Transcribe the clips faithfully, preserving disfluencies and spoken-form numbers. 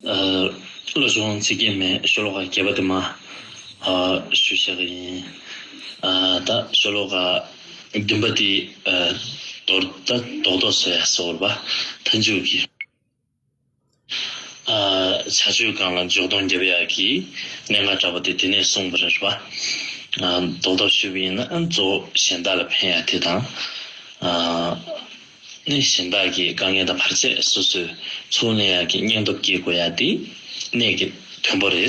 ཨ། བློ་སྦྱོང་ཚིག་བརྒྱད་མའི་ཤོ་ལོ་ཀ་བརྒྱད་པ་དེ་མར་ཨ་ཞུ་བཞག་གི་ཡིན། ཨ། ད་ཤོ་ལོ་ཀ་བདུན་པ་དེ་ཨ་རྡོག་ད་རྡོག་རྡོག་བཟོ་ཡ་ཟེར་བ་རེད་པ། མཐའ་མཇུག་གི་ཨ་བྱ་སྤྱོད་གང་ལ་འཇུག་ལྡོག་རྒྱབ་ཡག་གི་གནད་འགག་འདྲ་པོ་དེ་དེ་ནས་གསུངས་པ་རེད་པ། ཨ། རྡོག་རྡོག་ཞུས་པ་ཡིན་ན་ཨ་གཙོ་བོ་གཞན་དག་ལ་ཕན་ཡ་དེ་དང་། ཨ། ནི་གཞན་དག་གི་དཀའ་ངལ་དང་བར་ཆད་སོ་སོས་ཚུར་ལེན་ཡག་གི་སྙིང་སྟོབས་སྐྱེ་དགོས་ཡ་དེ་གནད་ཀྱི་དོན་པོ་རེད།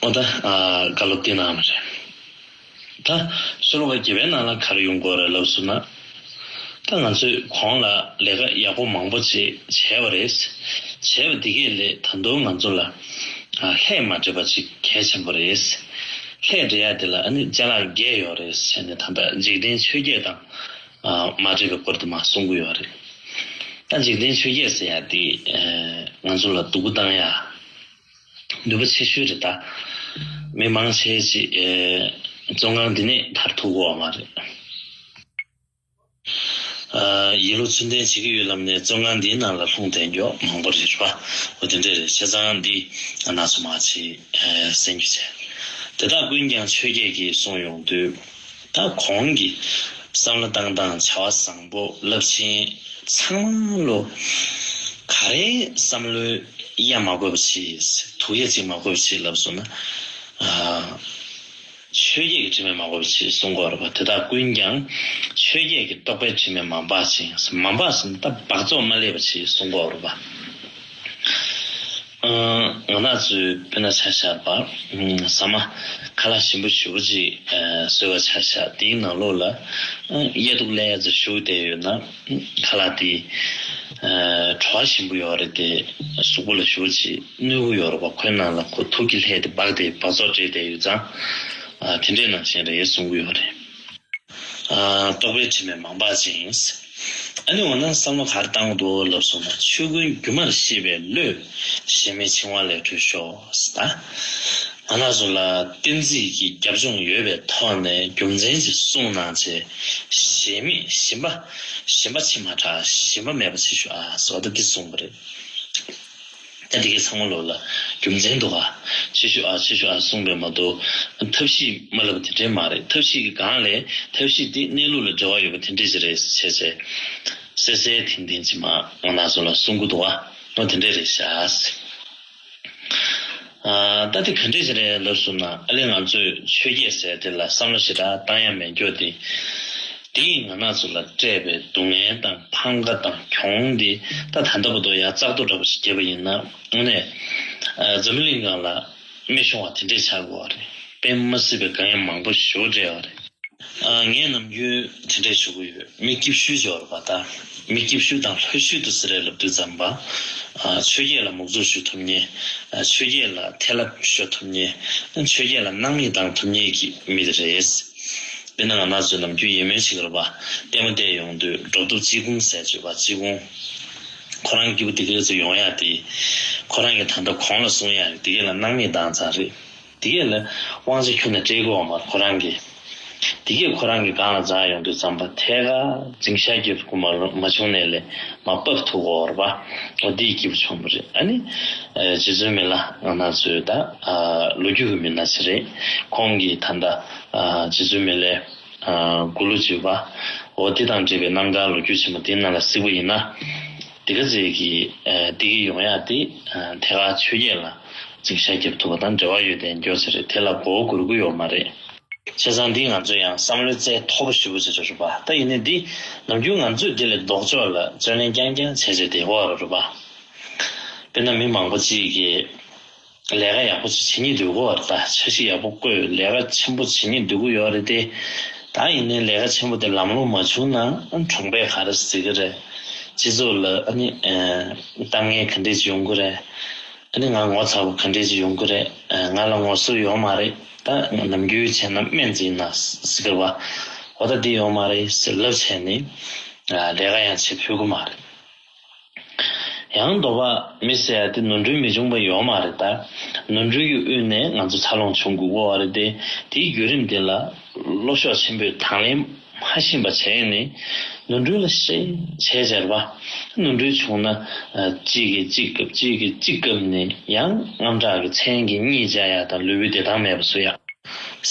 འོ་ད་ཨ་བཀའ་སློབ་དེ་གནང་བ་རེད། ད་ཤོ་ལོ་ཀ་བརྒྱད་པའི་ནང་ལ་ག་རེ་ཡོང་གི་ཡོད་རེད་ལབ་སོང་ན། ད་ང་ཚོས་གོང་ལ་ལས་ཀ་ཡག་པོ་མང་པོ་ཅིག་བྱས་པ་རེད། བྱས་པ་དེ་གས་ལས་ད་དུང་ང་ཚོ་ལ་ཨ་ལྷད་མ་འདྲེས་པ་ཅིག་གལ་ཆེན་པོ་རེད། ལྷད་འདྲེས་ཡ་དེ་ལ་ཨ་ནི་ཅ་ལག་བརྒྱད་ཡོད་རེད་ཟེར་ནས་ད་ལྟ་འཇིག་རྟེན་ཆོས་བརྒྱད་དང་ཨ་མ་འདྲེས་པའི་སྐོར་དུ་མར་གསུང་གི་ཡོད་རེད། ད་འཇིག་རྟེན་ཆོས་བརྒྱད་ཟེར་ཡ་དེ་ཨ་ང་ཚོ་ལ་སྡུག་པོ་བཏང་ཡ་ནུས་པ་ཆེ་ཤོས་རེད། ད་མི་མང་ཆེ་ཅིག་ཨ་བཙོན་ཁང་འདི་ནས་ཐར་ཐུབ་ཀྱི་ཡོད་མ་རེད། ཨ། ཡིད་བློ་ཚུལ་ལྡན་བྱེད་ཀྱི་ཡོད་ལབ་ནས་བཙོན་ཁང་འདིའི་ནང་ལ་ལྷུང་བསྡད་མཁན་མང་པོ་རེད་པ། འོ་དེ་འདྲ་རེད། བྱས་ཙང་འདི་ང་རང་ཚོ་མར་ཅིག་ཨ་གསན་རྒྱུ་བྱས། དེ་དག་ཀུན་ཀྱང་ཆོས་བརྒྱད་ཀྱིས་གསུངས་ཡོང་དུས། ད་གོང་གི་བསམ་བློ་བཏང་སྟངས། བྱ་བ་བཟང་པོ། རླབས་ཆེན་ཚང་མ་ལོ། ག་རེ་བསམ་བློའི་གཡའ་མ་དགོས་པ་བྱེད། དུག་གཡའ་གཅིག་མ་དགོས་པ་བྱེད་ལབ་སོང་ན། ཨ། ཆོས་བརྒྱད་ཀྱི་དྲི་མས་མ་གོས་པ་ཞེས་གསུང་གི་ཡོད་རེད་པ། དེ་དག་ཀུན་ཀྱང་ཆོས་བརྒྱད་ཀྱི་རྟོག་པའི་དྲི་མས་མ་སྦགས་ཤིང་། མ་སྦགས་ཟེར་ན་ད་སྦགས་བཙོག་མ་སླེབས་པ་ཞེས་གསུང་གི་ཡོད་རེད་པ། ཨ། ང་རང་ཚོའི་དཔེར་ན་ཆ་བཞག་པ། ཨ། ཟ་མ་ཁ་ལག་ཞིམ་པོ་ཞེ་པོ་ཅིག་ཨ་ཟོས་པ་ཆ་བཞག་དེའི་ནང་ལོགས་ལ་ཨ་གཡའ་དུག་ལེ་ཙམ་ཞུགས་བསྡད་ཡོད་ན། ཁ་ལག་དེ་ཨ་བྲོ་བ་ཞིམ་པོ་ཡོད་རེད་དེ། གཟུགས་པོ་ལ་ཞེ་པོ་ཅིག་གནོད་ཀྱི་ཡོད་རེད་པ། ཁོའི་ནང་ལ་ཁོ་དུག་གི་ལྷད་དེ་སྦགས་ཏེ་སྦགས་བཙོག་འདྲེས་བསྡད་ཡོད་ཙང་། ཨ། དེ་འདྲའི་ནང་བཞིན་རེད་གསུང་གི་ཡོད་རེད། ཨ། རྟོག་པའི་དྲི་མས་མ་སྦགས་ཤིང་། ཨ་ནི་འོ་ན་བསམ་བློ་ག་རེ་བཏང་དགོས་འདུག་ལབ་སོང་ན། ཆོས་ཀུན་སྒྱུ་མར་ཤེས་པའི་བློས། ཞེན་མེད་འཆིང་བ་ལས་གྲོལ་ཤོག་ཟེར། ད་ང་རང་ཚོ་ལ་བསྟན་འཛིན་གྱི་རྒྱབ་ལྗོངས་ཡོད་པའི་ཐོག་ནས་རྒྱུ་མཚན་ཅིག་གསུངས་གནང་བྱས། ཞེན་མེད། ཞེན་པ། ཞེན་པ་ཕྱིར་མ་བྲལ། ཞེན་པ་མེད་པ་བྱེད་ཤོག་ཨ་ཟེར་བ་ད་འདི་གསུངས་པ་རེད། ད་འདི་གའི་ཚང་མ་ལོགས་ལ་རྒྱུ་མཚན་འདུག་ག་བྱེད་ཤོག་ཨ། བྱེད་ཤོག་ཨ་གསུངས་པས་མ་གཏོགས། ཐབས་ཤེས་མ་ལབ་དེ་འདྲས་མ་རེད། ཐབས་ཤེས་ཀྱི་སྒང་ལས་ཐབས་ཤེས་དེ་གནས་ལུགས་ལ་འབྲེལ་བ་ཡོད་པ་དེ་འདྲས་ཅིག་རེད་ཟེར་བྱས་བྱས། གསལ་གསལ་ཐིང་ཐིང་ཅིག་མར་ང་རང་ཚོ་ལ་གསུང་གི་འདུག་ག་འོ་དེ་འདྲས་རེད་ཤག་ཨ། ད་དེ་ག་འདྲས་ཅིག་རེད་ལབ་སོང་ན། ཨ་ལས་ང་ཚོས་ཆོས་བརྒྱད་ཟེར་དེ་ལ་བསམ་བློ་ཞེ་དྲག་བཏང་ཡ་མེད་རྒྱུ་དེ། དེ་ཡིས་ང་རང་ཚོ་ལ་སྤྲད་པའི་སྡུག་བསྔལ་དང་ཕམ་ཁ་དང་གྱོང་དེ་ད་ད་ལྟ་བར་དུ་ཡང་བཙག་འཐུ་འདྲ་པོ་ཞིག་བརྒྱབ་པ་ཡིན་ན། དངོས་གནས་ཨ་འཛམ་བུ་གླིང་སྒང་ལ་རྨད་བྱུང་བ་དེ་འདྲས་ཆགས་དགོས་པ་རེད། དཔེ་མ་སྲིད་པའི་དཀའ་ངལ་མང་པོ་ཞེ་པོ་འཕྲད་ཡོད་རེད། ཨ། ངས་ནམ་རྒྱུན་དེ་འདྲས་ཞུ་གི་ཡོད། མི་སྐྱིད་ཤོས་ཅིག་ཡོད་རེད་པ། ད་མི་སྐྱིད་ཤོས་དང་ལྷོད་ཤོས་དེ་སུ་རེད་ལབ་དུས་ཙམ་པ། ཨ། ཆོས་བརྒྱད་ལ་མོས་གུས་ཞུ་ཐུབ་མཁན། ཨ། ཆོས་བརྒྱད་ལ་ཐལ་རྡུལ་གཞོལ་ཐུབ་མཁན། ཨ། ཆོས་བརྒྱད་ལ་སྣང་མེད་བཏང་ཐུབ་མཁན་གྱི་མི་དེ་རེད། དཔེར་ན་ང་རང་ཚོས་ནམ་རྒྱུན་ཡིད་སྨོན་བྱེད་ཀྱི་རེད་པ། ལྟད་མོ་བལྟས་ཡོང་དུས་འགྲོ་འདུག་ཅི་གུང་ཟེར་བརྗོད་པ། ཅི་གུང་། ཁོ་རང་སྐྱིད་པོ་དེ་ག་ཚོད་ཡོང་ཡ་དེ། ཁོ་རང་གིས་ད་ལྟ་གོང་ལ་གསུང་ཡ་རེད། དེ་ག་ལ་སྣང་མེད་བཏང་ཚར་རེད། དེ་གས་ལ་དབང་ཆ་ཁྱོན་ནས་སྤྲད་དགོས་པ་མ་རེད་ཁོ་རང་གིས། དེ་གས་ཁོ་རང་གི་སྒང་ལ་འཛེགས་ཡོང་དུས་ཙམ་པ་ཐད་ཀར་འཛིང་ཤག་རྒྱབ་དགོས་མ་རུང་མ་བྱུང་ནས་ལས་མ་བབས་ཐུབ་དགོས་པ་རེད་པ། འོ་འདི་སྐྱིད་པོ་བྱུང་བ་རེད། ཨ་ནི་རྗེ་བཙུན་མི་ལ་ང་རང་ཚོའི་ད་ལོ་རྒྱུས་ཀྱི་མི་སྣ་ཞིག་རེད། ཁོང་གིས་ད་ལྟ་རྗེ་བཙུན་མི་ལའི་མགུར་གླུ་བརྗོད་པ། འོ་དེ་དང་འབྲེལ་བའི་རྣམ་ཐར་ལོ་རྒྱུས་ཆེན་མོ་དེའི་ནང་ལ་གཟིགས་པ་ཡིན་ན། དེ་ག་ཚོད་ཀྱི་ཨ་བདེ་སྐྱིད་ཡོང་ཡག་དེ་ཨ་ཐད་ཀར་ཆོས་བརྒྱད་ལ་འཛིང་ཤག་རྒྱབ་ཐུབ་པ་དང་འབྲེལ་བ་ཡོད་དེ་འགྱོ་ས་རེད། དེ་ལ་མགོ་བོ་སྒུར་དགོས་ཡོད་མ་རེད། བྱས་ཙང་འདི་ང་ཚོ་ཡང་བསམ་བློའི་རྩལ་མཐོ་པོ་ཞེ་པོ་ཅིག་རེད་པ། ད་ཡིན་ནའི་འདི་ནམ་རྒྱུན་ང་ཚོས་འདི་ལས་ལྡོག་ཕྱོགས་ལ་རྩོད་ལེན་རྐྱང་རྐྱང་བྱས་བྱས་བསྡད་ཀྱི་ཡོད་རེད་པ། དཔེར་ན་མི་མང་པོ་ཅིག་གིས། ལས་ཀ་ཡག་པོ་ཅིག་བྱེད་སྙིང་འདོད་ཀྱི་ཡོད་རེད། ད་འཆར་གཞི་ཡག་པོ་བཀོད། ལས་ཀ་ཆེན་པོ་བྱེད་སྙིང་འདོད་ཀྱི་ཡོད་རེད་དེ། ད་ཡིན་ནའི་ལས་ཀ་ཆེན་པོ་དེ་ལམ་ལྷོང་མ་བྱུང་ན་གྲོང་པས་ག་རེ་ཟེར་གྱི་རེད། སྤྱི་ཚོགས་ལ་ཨ་ནི་ཨ་གཏམ་ངན་ག་འདྲས་ཅིག་ཡོང་གི་རེད། ཨ་ནི་ང་ངོ་ཚ་པོ་ག་འདྲས་ཅིག་ཡོང་གི་རེད། ཨ་ང་ལ་ངོ་སོ་ཡོད་མ་རེད། ད་ནམ་རྒྱུན་བྱས་ན་སྨན་རྩིས་ན་ཟེར་གྱི་རེད་པ། འོ་ད་འདི་ཡོད་མ་རེད་ཟེར་ལབ་བྱས་ནས་ཨ་ལས་ཀ་ཡང་བྱེད་ཕོད་ཀྱི་མ་རེད། ཡང་དོགས་པ་མི་ཟེར་ཡ་དེ་ནོར་འཁྲུལ་མི་བྱུང་བ་ཡོད་མ་རེད། ད་ནོར་འཁྲུལ་གྱི་དབུས་ནས་ང་ཚོ་འཚར་ལོངས་བྱུང་དགོས་ཀྱི་ཡོད་རེད་དེ། དེའི་བརྒྱུད་རིམ་དེ་ལ་ལྷོ་ཕྱོགས་ཆེན་པོས་དང་ལེན་མ་ཤེས་པ་བྱས་ནས་ ནོར་འཁྲུལ་ལ་ཤེས་བྱས་བྱས་རེད་པ། ནོར་འཁྲུལ་བྱུང་ན་གཅིག་གིས་གཅིག་བཀབ་གཅིག་གིས་གཅིག་བཀབ་ནས་ཡང་དངངས་སྐྲག་གི་མཚན་གྱིས་གཉིད་བཅག་ཡག་དང་ལུས་པོའི་བདེ་ཐང་མེད་པ་བཟོ་ཡག་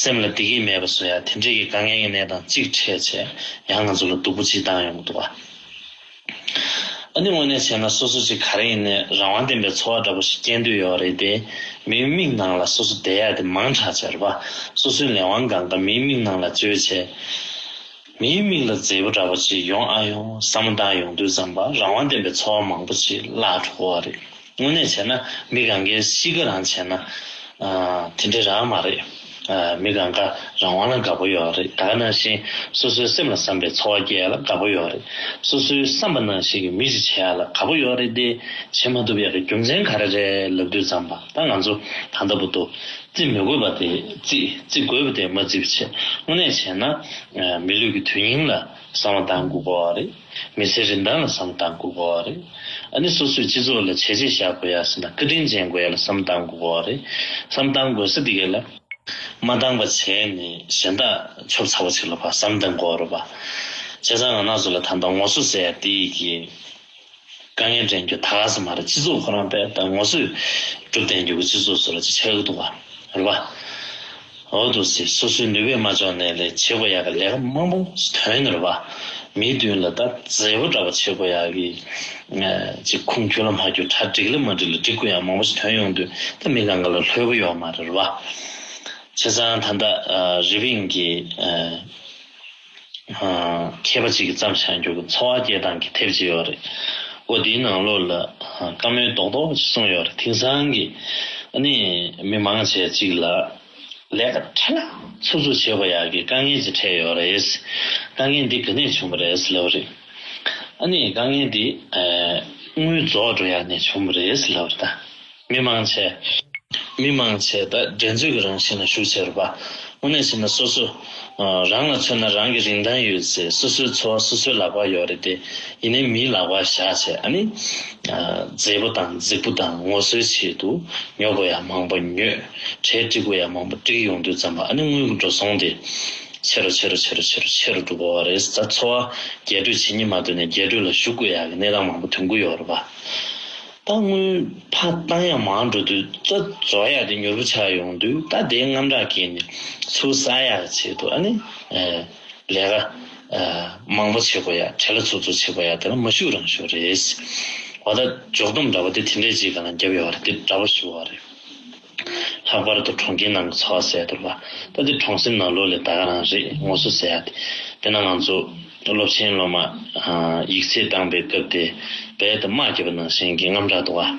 སེམས་ལ་བདེ་སྐྱིད་མེད་པ་བཟོ་ཡག་དེ་འདྲའི་གི་དཀའ་ངལ་གྱི་གནས་སྟངས་གཅིག་འཕྲད་བྱས་ཡང་ང་ཚོ་ལ་སྡུག་པོ་གཅིག་བཏང་ཡོང་གི་འདུག་ག་ཨ་ནི་དངོས་གནས་བྱས་ན་སོ་སོ་ཅིག་ག་རེ་ཡིན་ནའི་རང་དབང་ལྡན་པའི་འཚོ་བ་འདྲ་པོ་ཞིག་སྐྱེལ་འདོད་ཡོད་རེད་དེ། མིའི་མིག་ནང་ལ་སོ་སོ་བསྡད་ཡག་དེ་མང་དྲགས་བྱས་རེད་པ། སོ་སོའི་ལས་དབང་སྒང་ག་མིའི་མིག་ནང་ལ་བཅོལ་བྱས། མིའི་མིག་ལ་མཛེས་པོ་འདྲ་པོ་ཅིག་ཡོང་ཨ་ཡོང་བསམ་བློ་བཏང་ཡོང་དུས་ཙམ་པ་རང་དབང་ལྡན་པའི་འཚོ་བ་མང་པོ་ཅིག་བརླག་འགྲོ་གི་ཡོད་རེད། དངོས་གནས་བྱས་ན་མི་གང་གའི་གཤིས་ཀ་རང་བྱས་ན། ཨ། དེ་འདྲ་རང་མ་རེད། ཨ། མི་གང་ག་རང་དབང་ལ་དགའ་པོ་ཡོད་རེད། ད་ག་ནང་བཞིན་སོ་སོའི་སེམས་ལ་བསམ་པའི་འཚོ་བ་སྐྱེལ་ཡག་ལ་དགའ་པོ་ཡོད་རེད། སོ་སོའི་བསམ་པ་ནང་བཞིན་གྱི་མི་ཞིག་བྱེད་ཡག་ལ་དགའ་པོ་ཡོད་རེད་དེ། བྱེད་མ་ཐུབ་ཡག་གི་རྒྱུ་མཚན་ག་རེ་རེད་ལབ་དུས་ཙམ་པ་ད་ང་ཚོ་ད་ལྟ་བར་དུ་བརྩི་མི་དགོས་པ་དེ་བརྩི། བརྩི་དགོས་པ་དེ་མ་བརྩི་བ་བྱས། དངོས་གནས་བྱས་ན་མི་ལུས་ཀྱི་དོན་སྙིང་ལ་བསམ་བློ་བཏང་དགོས་ཀྱི་ཡོད་རེད། མི་ཚེའི་རིན་ཐང་ལ་བསམ་བློ་བཏང་དགོས་ཀྱི་ཡོད་རེད། ཨ་ནི་སོ་སོའི་སྤྱི་ཚོགས་ལ་བྱས་རྗེས་བཞག་དགོས་ཡ་ཟེར་ན་བཀའ་དྲིན་ཅན་དགོས་ཡ་ལ་བསམ་བློ་བཏང་དགོས་ཀྱི་ཡོད་རེད། བསམ་བློ་བཏང་དགོས་ས་དེ་ག་ལ་མ་བཏང་པ་བྱས་ནས་གཞན་དག་ཆོབ་ཚ་བོ་ཞིག་ལ་ཕར་བསམ་བློ་བཏང་དགོས་རེད་པ། བྱས་ཙང་ང་རང་ཚོ་ལ་ད་ལྟ་ངོ་སོ་ཟེར་ཡ་དེ་གི་དཀའ་ངལ་འདྲེན་རྒྱུ་ད་ག་ས་མ་རེད། སྤྱི་ཚོགས་ཁོ་རང་དཔེ་ད་ངོ་སོ་སྒྲུབ་བསྡད་རྒྱུ་གི་སྤྱི་ཚོགས་སུ་ལ་ཅིག་ཆགས་ཀྱི་འདུག་ག་རེད་པ། འོ་འདུག་སེ་སོ་སོའི་ནུས་པས་མ་ལྕོགས་ནའི་ལས་བྱེད་དགོས་ཡག་གི་ལས་ཀ་མང་པོ་ཞིག་ཐོན་ནི་རེད་པ། མིའི་མདུན་ལ་ད་མཛེས་པོ་འདྲ་པོ་བྱེད་དགོས་ཡག་གི་ཅིག་ཁུངས་འཁྱོལ་ལ་མ་འཁྱོལ། གྲ་འགྲིག་ལ་མ་འགྲིག་ལ་འགྲིག་དགོས་ཡག་མང་པོ་ཞིག་ཐོན་ཡོང་དུས་ད་མི་གང་ག་ལ་ལྷོད་པོ་ཡོད་མ་རེད་རེད་པ། བྱས་ཙང་ད་ལྟ་རི་པིན་གྱི་མཁས་པ་ཅིག་གིས་བརྩམས་བཞག་རྒྱུ་གི་འཚོ་བ་སྐྱེལ་སྟངས་ཀྱི་དེབ་ཅིག་ཡོད་རེད། འོ་དེའི་ནང་ལོགས་ལ་བཀའ་མོལ་རྡོག་རྡོག་ཅིག་གསུངས་ཡོད་རེད། དེང་སང་གི་ཨ་ནི་མི་མང་ཆེ་ཅིག་ལ་ལས་ཀ་ཁྲ་ལ་ཚུབ་ཚུབ་བྱེད་དགོས་ཡག་གི་དཀའ་ངལ་ཅིག་འཕྲད་ཡོད་རེད། དཀའ་ངལ་འདི་ག་ནས་བྱུང་བ་རེད་ལབ་རེད། ཨ་ནི་དཀའ་ངལ་འདི་དངུལ་རྫོགས་འགྲོ་ཡག་ནས་བྱུང་བ་རེད་ལབ་རེད་ད། མི་མང་ཆེ། མི་མང་ཆེ་ད་འགྲན་རྩོད་ཀྱི་རང་བཞིན་ལ་ཞུགས་བྱས་རེད་པ། དངོས་གནས་བྱས་ན་སོ་སོ། རང་ལ་མཚོན་ན་རང་གི་རིན་ཐང་ཡོད་ཚེ་སོ་སོའི་འཚོ་བ་སོ་སོའི་ལག་པར་ཡོད་རེད་དེ། ཡིན་ནའི་མིའི་ལག་པར་བཞག་བྱས་ཨ་ནི། མཛེས་པོ་དང་རྫིག་པོ་དང་ངོ་སོའི་ཆེད་དུ་ཉོ་དགོས་ཡག་མང་པོ་ཉོས། གྲལ་འགྲིག་དགོས་ཡག་མང་པོ་འགྲིག་ཡོང་དུས་ཙམ་པ་ཨ་ནི་དངུལ་གྱི་འགྲོ་སོང་དེ་ཆེ་རུ་ཆེ་རུ་ཆེ་རུ་ཆེ་རུ་ཆེ་རུ་འགྲོ་གི་ཡོད་རེད། ད་འཚོ་བ་རྒྱས་སྤྲོས་བྱེད་སྙིང་མ་འདོད་ནས་རྒྱས་སྤྲོས་ལ་ཞུགས་དགོས་ཡག་གི་གནས་སྟངས་མང་པོ་ཐོན་གྱི་ཡོད་རེད་པ། ད་དངུལ་ཕར་བཏང་ཡག་མང་འགྲོ་དུས་རྩ་རྫོགས་ཡག་དེ་མྱུར་པོ་ཆགས་ཡོང་དུས་ད་དེའི་དངངས་སྐྲག་སྐྱེས་ནས་ཚུར་བསགས་ཡག་གི་ཆེད་དུ་ཨ་ནི་ལས་ཀ་མང་པོ་བྱེད་དགོས་ཡག་བྲེལ་ལ་ཚུབ་ཚུབ་བྱེད་དགོས་ཡག་དེ་ལ་མ་ཞུགས་རང་ཞུགས་རེད། འོ་ད་འཇོག་སྡོམ་འདྲ་པོ་དེ་དེ་འདྲས་ཅིག་ག་ལ་བརྒྱབ་ཡོད་རེད། དེ་འདྲ་པོ་ཞུ་བ་རེད། ལྷག་པར་དུ་གྲོང་ཁྱེར་ནང་གི་འཚོ་བ་ཟེར་ཡ་དེ་རེད་པ། ད་དེ་གྲོང་གསེབ་ནང་ལོགས་ལ་ད་ག་རང་རེད། ངོ་སོ་ཟེར་ཡ་དེ། དེ་ན་ང་ཚོ་སློབ་ཆེན་སློབ་མ་ཡིག་ཚད་བཏང་པའི་སྐབས་དེ་རྦད་དེ་དམག་བརྒྱབ་པ་ནང་བཞིན་གྱི་དངངས་སྐྲག་འདུག་ག་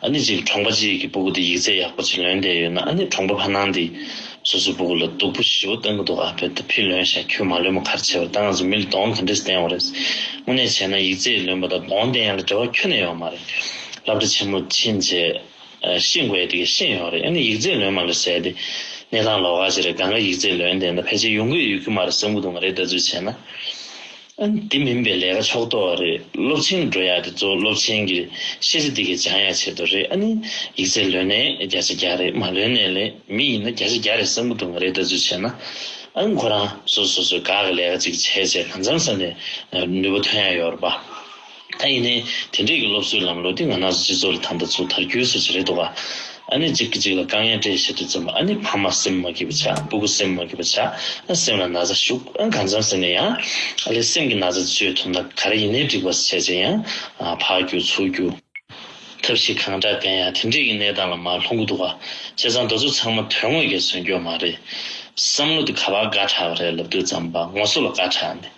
ཨ་ནི་ཅིག་གྲོང་པ་གཅིག་གི་སྤུ་གུ་དེ་ཡིག་ཚད་ཡག་པོ་ཅིག་ལོན་བསྡད་ཡོད་ན་ཨ་ནི་གྲོང་པ་ཕ་ནང་དེ་སོ་སོའི་སྤུ་གུ་ལ་སྡུག་པོ་ཞེ་པོ་བཏང་གི་འདུག་ག་རྦད་དེ་ཕྱིས་ལོན་ཤག་ཁྱོད་མ་ལོན་པ་ག་རེ་བྱས་པ་རེད། ད་ང་ཚོ་མི་ལ་གདོང་ག་འདྲས་བསྟན་དགོས་རེད། དངོས་གནས་བྱས་ན་ཡིག་ཚད་ལོན་པ་དང་གདོང་བསྟན་ཡག་ལ་འབྲེལ་བ་ཁྱོན་ནས་ཡོད་མ་རེད། སློབ་གྲྭ་ཆེན་མོ་ཕྱིན་རྗེས། ཤེས་དགོས་ཡ་དེ་ག་ཤེས་ཡོད་རེད། ཨ་ནི་ཡིག་ཚད་ལོན་མ་ལོན་ཟེར་ཡ་དེ་གནས་སྟངས་ལོགས་ཀ་ཅིག་རེད། གང་ག་ཡིག་ཚད་ལོན་བསྡད་ན་ཕལ་ཆེར་ཡོང་གི་ཡོད་ཀྱི་མ་རེད་བསམ་གྱི་འདུག་ང་རའི་ལྟ་ཚུལ་བྱས་ན། ཨ་ནི་དེ་མིན་པའི་ལས་ཀ་ཕྱོགས་གཏོགས་རེད། སློབ་ཆེན་འགྲོ་ཡ་དེ་གཙོ་བོ་སློབ་ཆེན་གྱི་ཤེས་བྱ་དེ་ག་སྦྱང་ཡ་ཆེད་དུ་རེད། ཨ་ནི་ཡིག་ཚད་ལོན་ནའི་བརྒྱ་ཆ་བརྒྱ་རེད། མ་ལོན་ནའི་ལས་མི་ཡིན་ན་བརྒྱ་ཆ་བརྒྱ་རེད་བསམ་གྱི་འདུག་ང་རའི་ལྟ་ཚུལ་བྱས་ན། ཨ་ནི་ཁོ་རང་སོ་སོ་སོའི་དགའ་གི་ལས་ཀ་ཅིག་བྱས་བྱས་གང་འཚམ་ས་ནས་ནུས་པ་ཐོན་ཡ་ཡོད་རེད་པ། ད་ཡིན་ནའི་དེ་འདྲས་ཀྱི་སློབ་གསོའི་ལམ་ལུགས་དེ་ང་རང་ཚོ་སྤྱི་ཚོགས་ལ་ད་ལྟ་ཚུར་དར་རྒྱུ་སུ་ཅིག་རེད་འདུག་ག་ཨ་ནི་གཅིག་གིས་གཅིག་ལ་དཀའ་ངལ་སྤྲད་བྱེད་དུས་ཙམ་པ་ཨ་ནི་ཕ་མ་སེམས་མ་སྐྱིད་པ་ཆགས། སྤུ་གུ་སེམས་མ་སྐྱིད་པ་ཆགས། ཨ་སེམས་ལ་ན་ཚ་ཞུགས། ཨ་གང་འཚམ་ཟེར་ནས་ཡང་ཨ་ལས་སེམས་ཀྱི་ན་ཚ་བཅོས་ཐུབ་ན་ག་རེ་ཡིན་ནའི་འགྲིག་པ་བྱས་བྱས་ཡང་ཕར་རྒྱུག་ཚུར་རྒྱུག་ཐབས་ཤེས་གང་དྲག་བསྟེན་ཡ་དེ་འདྲས་ཀྱི་གནས་སྟངས་ལ་མར་ལྷུང་གི་འདུག་ག་བྱས་ཙང་དེ་ཚོ་ཚང་མ་དོན་དངོས་ཀྱི་བཟོ་འགྱུར་མ་རེད། བསམ་བློ་དེ་ག་པར་དགའ་དྲགས་པ་རེད་ལབ་དུས་ཙམ་པ་ངོ་སོ་ལ་དགའ་དྲགས་ནས་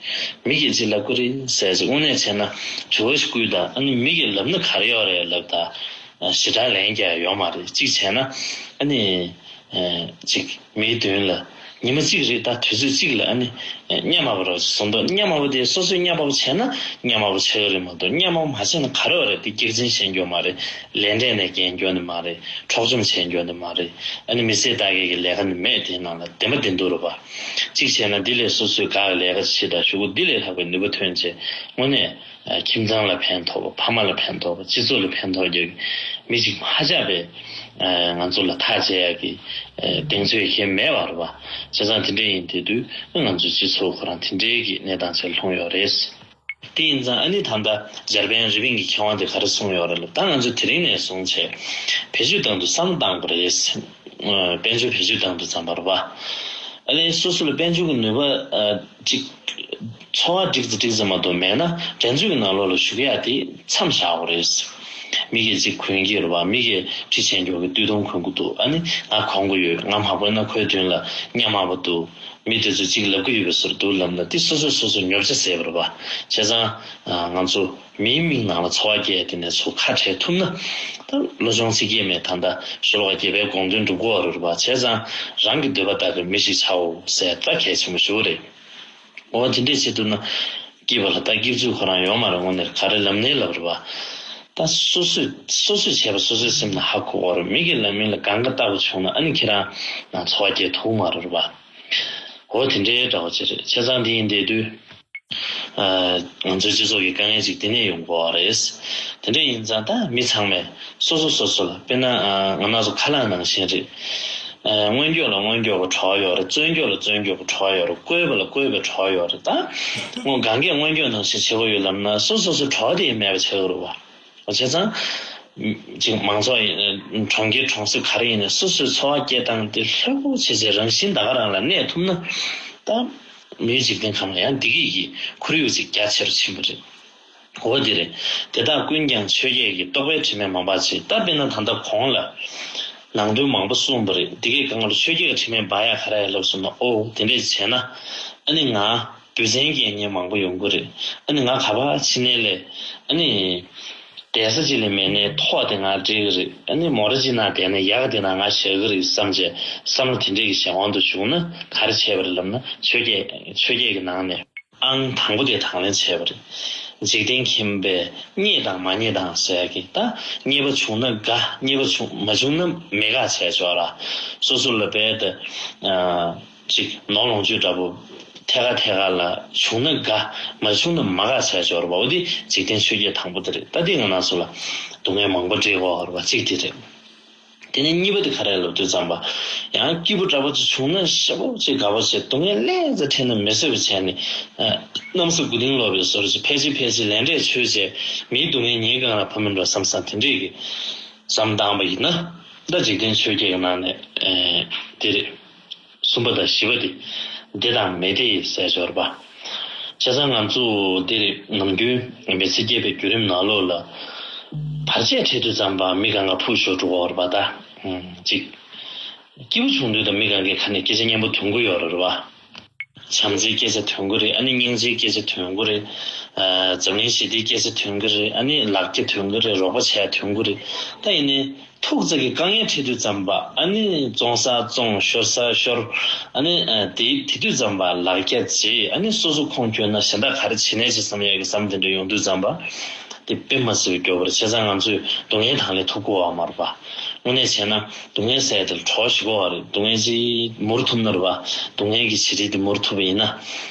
མི་གིས་ཅི་ལབ་ཀྱི་རེད་ཟེར་ཅིག་དངོས་གནས་བྱས་ན་དྲི་བ་ཞིག་བསྐུལ་དང་། ཨ་ནི་མི་གིས་ལབ་ན་ག་རེ་ཡོད་རེད་ལབ་དང་། ཞེ་དྲག་ལན་རྒྱག་ཡ་ཡོད་མ་རེད། གཅིག་བྱས་ན་ཨ་ནི་ཅིག་མིའི་མདུན་ལ་ཉི་མ་གཅིག་རེད། ད་དུས་ཚོད་གཅིག་ལ་ཨ་ནི་གཉའ་མ་པ་རོགས་ཅིག་བཟོ་འདུག་གཉའ་མ་པ་དེ་སོ་སོས་གཉའ་མ་པ་བྱས་ན་གཉའ་མ་པ་ཆགས་ཀྱི་རེད་མ་གཏོགས་གཉའ་མ་པ་མ་བྱས་ན་ག་རེ་བ་རེད། དེ་སྐྱག་རྫུན་བཤད་རྒྱུ་མ་རེད། ལས་འབྲས་ནས་འགལ་རྒྱུ་ནི་མ་རེད། འཕྲོག་བཅོམ་བྱེད་རྒྱུ་ནི་མ་རེད། ཨ་ནི་མི་ཚེ་ལྟ་གས་ཀྱི་ལས་ཀ་ནི་མེད། དེའི་ནང་ལ་བདེན་པ་བདེན་སྡུག་རེད་པ། གཅིག་བྱས་ན་འདི་ལས་སོ་སོས་དགའ་བའི་ལས་ཀ་ཅིག་བྱེད་དང་གཞུག་གུ་འདི་ལས་ལྷག་པའི་ནུས་པ་ཐོན་བྱས་དངོས་གནས་ཁྱིམ་ཚང་ལ་ཕན་ཐོགས་པ། ཕ་མ་ལ་ཕན་ཐོགས་པ། སྤྱི་ཚོགས་ལ་ཕན་ཐོགས་རྒྱུ་མི་གཅིག་མ་ཆགས་པའི་ང་ཚོ་ལ་ཐག་བཅད་ཡག་གི་གདེང་ཚོད་གཞན་མེད་པ་རེད་པ། བྱས་ཙང་དེ་འདྲ་ཡིན་དེ་དུས་ང་ཚོ་སྤྱི་ཚོགས་ ཚོ་ཁོ་རང་དེ་འདྲའི་གི་གནས་སྟངས་ཆེར་ལྷུང་ཡོད་རེད། དེ་ཡིན་ཙང་ཨ་ནི་ད་ལྟ་འཇར་པན་རི་པིན་གྱི་མཁས་དབང་དེ་ག་རེ་གསུངས་ཡོད་རེད་ལབ་ད་ང་ཚོ་དེ་རིང་ནས་བཟུང་བྱས་བེད་སྤྱོད་བཏང་དུས་བསམ་བློ་བཏང་དགོས་རེད། དཔལ་འབྱོར་བེད་སྤྱོད་བཏང་དུས་ཙམ་པ་རེད་པ། ཨ་ནི་སོ་སོ་ལ་དཔལ་འབྱོར་གྱི་ནུས་པ་ཅིག་འཚོ་བ་འགྲིག་ཙམ་འགྲིག་ཙམ་མ་གཏོགས་མེད་ན་འགྲན་རྩོད་ཀྱི་ནང་ལོགས་ལ་ཞུགས་ཡ་དེ་མཚམས་བཞག་དགོས་རེད། མི་གིས་ཅིག་གོན་གྱི་ཡོད་རེད་པ། མི་གིས་ཁྲི་ཆེན་མགྱོགས་ཀྱི་སྟོད་ཐུང་གོན་གྱི་འདུག་ཨ་ནི་ང་གོན་གྱི་ཡོད། ང་མ་གོན་ན་ཁོའི་མདུན་ལ་སྙན་མ་པོ་འདུག་མི་དེ་ཚོས་ཅིག་ལབ་ཀྱི་ཡོད་པའི་བཟོ་འདྲ་འདུག་ལབ་ན་དེ་སོ་སོས་སོ་སོ་ཉོབ་ཆ་བཟས་པ་རེད་པ། བྱས་ཙང་ང་ཚོ་མིའི་མིག་ནང་ལ་འཚོ་བ་སྐྱེལ་དེ་ནས་ཚུར་ཁ་བྲལ་ཐུབ་ན་ད་བློ་སྦྱོང་ཚིག་བརྒྱད་མའི་ད་ལྟ་ཤོ་ལོ་ཀ་བརྒྱད་པའི་དགོངས་དོན་འགྲུབ་ཀྱི་ཡོད་རེད་པ། བྱས་ཙང་རང་གི་འདོད་པ་ལྟར་གྱི་མི་ཞིག་ཆགས་འོ་ཟེར་ད་གལ་ཆེན་པོ་ཞིག་རེད། འོ་དེ་འདྲས་བྱེད་ཐུབ་ན་སྐྱིད་པ་ལ་ད་སྐྱིད་ཚུལ་ཁོ་རང་ཡོད་མ་རེད། དངོས་གནས་ག་རེ་ལབ་ནའི་ལབ་རེད་པ། ད་སོ་སོས་སོ་སོས་བྱས་པ་སོ་སོའི་སེམས་ལ་ཧ་གོ་བ་རེད། མི་གིས་ལབ་མིན་ལ་གང་ག་ལྟ་བུ་བྱུང་ན་ཨ་ནི་ཁྱེད་རང་ནང་འཚོ་བ་སྐྱེལ་ཐུབ་མ་རེད་པ། འོ་དེ་འདྲའི་འདྲ་བ་ཅིག་རེད། བྱས་ཙང་འདི་ཡིན་བསྡད་དུས། ང་ཚོའི་སྤྱི་ཚོགས་ཀྱི་དཀའ་ངལ་ཅིག་དེ་ནས་ཡོང་དགོས་པ་རེད། དེ་འདྲ་ཡིན་ཙང་ད་མི་ཚང་མས་སོ་སོ་སོ་སོ་ལ་དཔེར་ན་ང་རང་ཚོ་ཁ་ལག་ནང་བཞིན་རེད། སྔོན་སྐྱོད་ལ་སྔོན་སྐྱོད་པ་གྲོགས་ཡོད་རེད། བཙོན་སྐྱོད་ལ་བཙོན་སྐྱོད་པ་གྲོགས་ཡོད་རེད། བཀོལ་བ་ལ་བཀོལ་བའི་གྲོགས་ཡོད་རེད། ད་སྔོན་གང་གས་སྔོན་སྐྱོད་ནང་བཞིན་བྱེད་དགོས་ཡོད་ལབ་ན་སོ་སོ་སོ་གྲོགས་དེ་ཡིན་མེད་པ་བྱེད་དགོས་རེད་བ། བྱས་ཙང་། ཅིག་མང་ཚོགས་ཡིན་གྲོང་ཁྱེར་གྲོང་གསེབ་ག་རེ་ཡིན་ནའི་སོ་སོའི་འཚོ་བ་སྐྱེལ་སྟངས་དེ་ལྷོད་པོ་བྱས་བྱས་རང་བཞིན་ད་ག་རང་ལ་གནས་ཐུབ་ན། ད་མིའི་འཇིག་རྟེན་ཁམས་ལ་ཡང་བདེ་སྐྱིད་ཀྱི་ཁོར་ཡུག་ཅིག་རྒྱ་ཆེ་རུ་ཕྱིན་པ་རེད། འོ་དེ་རེད། དེ་དག་ཀུན་ཀྱང་ཆོས་བརྒྱད་ཀྱི་རྟོག་པའི་དྲི་མས་མང་བར་བྱས། ད་དཔེར་ན་ད་ལྟ་གོང་ལ་ནང་དོན་མང་པོ་གསུངས་པ་རེད། འདི་གའི་སྒང་ལ་ཆོས་བརྒྱད་ཀྱི་དྲི་མས་འབར་ཡག་ག་རེ་ཡོད་ལབ་སོང་ན། ཨོ་དེ་འདྲས་བྱས་ན་ཨ་ནི་ང་། བུ་ཚན་སྐྱེལ་མཁན་མང་པོ་ཡོང་གི་རེད། ཨ་ནི་ང་ག་པར་ཕྱིན་ནའི་ལས། ཨ་ནི། བསྡད་ས་གཅིག་ལས་མེད་ནའི་ཐོག་དེ་ང་སྤྲད་གི་རེད། ཨ་ནི་མོ་ར་གཅིག་ནང་བསྡད་ན་ཡག་དེ་ནང་ང་བཞག་གི་རེད་བསམ་བྱས་བསམ་བློ་དེ་འདྲས་ཀྱི་གཞན་དབང་དུ་བྱུང་ན་ག་རེ་བྱས་པ་རེད་ལབ་ན་ཆོས་བརྒྱད་ཆོས་བརྒྱད་ཀྱི་ནང་ནས་ཨང་དང་པོ་དེ་དང་ལེན་བྱས་པ་རེད། འཇིག་རྟེན་མཁྱེན་པས་རྙེད་དང་མ་རྙེད་དང་ཟེར་ཡག་གི་ད་རྙེད་པ་བྱུང་ན་དགའ། རྙེད་པ་བྱུང་མ་བྱུང་ན་མི་དགའ་བྱས་ཆོག་ར། སོ་སོ་ལ་བས་ད། ཅིག་ནོར་ལོངས་སྤྱོད་འདྲ་པོ་ཐད་ཀ་ཐད་ཀ་ལ་བྱུང་ན་དགའ། མ་བྱུང་ན་མ་དགའ་བྱས་ཆོག་རེད་པ། འོ་དེ་འཇིག་རྟེན་ཆོས་བརྒྱད་དང་པོ་དེ་རེད། ད་དེ་ང་རང་ཚོ་ལ་སྡུག་བསྔལ་མང་པོ་འཕྲད་ཀྱི་ཡོད་རེད་པ། གཅིག་དེ་རེད། དེ་ནས་གཉིས་པ་དེ་ག་རེ་ལབ་དུས་ཙམ་པ། ཡང་སྐྱིད་པོ་འདྲ་པོ་ཅིག་བྱུང་ན་ཞེ་པོ་ཅིག་དགའ་པོ་བྱས། སྡུག་བསྔལ་ལན་ཙམ་འཕྲད་ན་མི་བཟོད་པ་བྱས་ནས། གནམ་ས་དགུ་ལྡིང་ལོག་པའི་བཟོ་འདྲ་ཅིག་ཕལ་ཆེར་ཕལ་ཆེར་ལས་འབྲས་ཆོས་བྱས་མིའི་སྡུག་བསྔལ་ངའི་སྒང་ལ་ཕབ་མིན་འགྲོ་བསམ་བསམ་དེ་འདྲས་ཀྱི་བསམ་བཏང་པ་ཡིན་ན། ད་འཇིག་རྟེན་ཆོས་བརྒྱད་ཀྱི་ནང་ནས་དེ་རེད། གསུམ་པ་དང་བཞི་པ་དེ་བདེ་དང་མི་བདེ་ཟེར་ཡོད་རེད་པ། བྱས་ཙང་ང་ཚོ་འདིར་ནམ་རྒྱུན་མི་ཚེ་སྐྱེལ་བའི་བརྒྱུད་རིམ་ནང་ལོགས་ལ་བར་ཆད་འཕྲད་དུས་ཙམ་པ་མི་གང་ག་ཕུགས་ཤོར་འགྲོ་གི་ཡོད་རེད་པ། ད་གཅིག་སྐྱིད་པོ་བྱུང་དུས་ད་མི་གང་གའི་ཁ་ནས་སྐད་ཆ་སྙན་པོ་ཐོན་གི་ཡོད་རེད་པ། བྱམས་བརྩེའི་སྐད་ཆ་ཐོན་གི་རེད། ཨ་ནི་སྙིང་རྗེའི་སྐད་ཆ་ཐོན་གི་རེད། འཛམ་གླིང་ཞི་བདེའི་སྐད་ཆ་ཐོན་གི་རེད། ཨ་ནི་ལག་སྐྱེལ་ཐོན་གི་རེད། རོགས་པ་བྱས་ཐོན་གི་རེད། ད་ཡིན་ནའི། ཐུག་ཙག་གི་དཀའ་ངལ་འཕྲད་དུས་ཙམ་པ་ཨ་ནི་བཙོང་ས་བཙོང་ཤོར་ས་ཤོར། ཨ་ནི་དེ་དེ་དུས་ཙམ་པ་ལག་རྒྱ་བརྗེད། ཨ་ནི་སོ་སོ་ཁོང་ཁྱོད་ན་གཞན་དག་ག་རེ་བྱེད་ནས་ཅི་བསམ་ཡས་ཀྱི་བསམ་དེ་འདྲ་ཡོང་དུས་ཙམ་པ་དེ་དཔེ་མ་སྲིད་པའི་སྐྱོ་པོ་རེད། བྱས་ཙང་ང་ཚོས་སྡུག་བསྔལ་དང་ལེན་ཐུབ་དགོས་པ་མ་རེད་པ། དངོས་གནས་བྱས་ན་སྡུག་བསྔལ་ཟེར་ཡས་དེ་ལ་གྲོགས་ཤིག་དགོས་པ་རེད། སྡུག་བསྔལ་ཅིག་མུར་ཐུབ་ན་རེད་པ། སྡུག་བསྔལ་གྱི་བྱེད་རིགས་དེ་མུར་ཐུབ་པ་ཡིན་ན།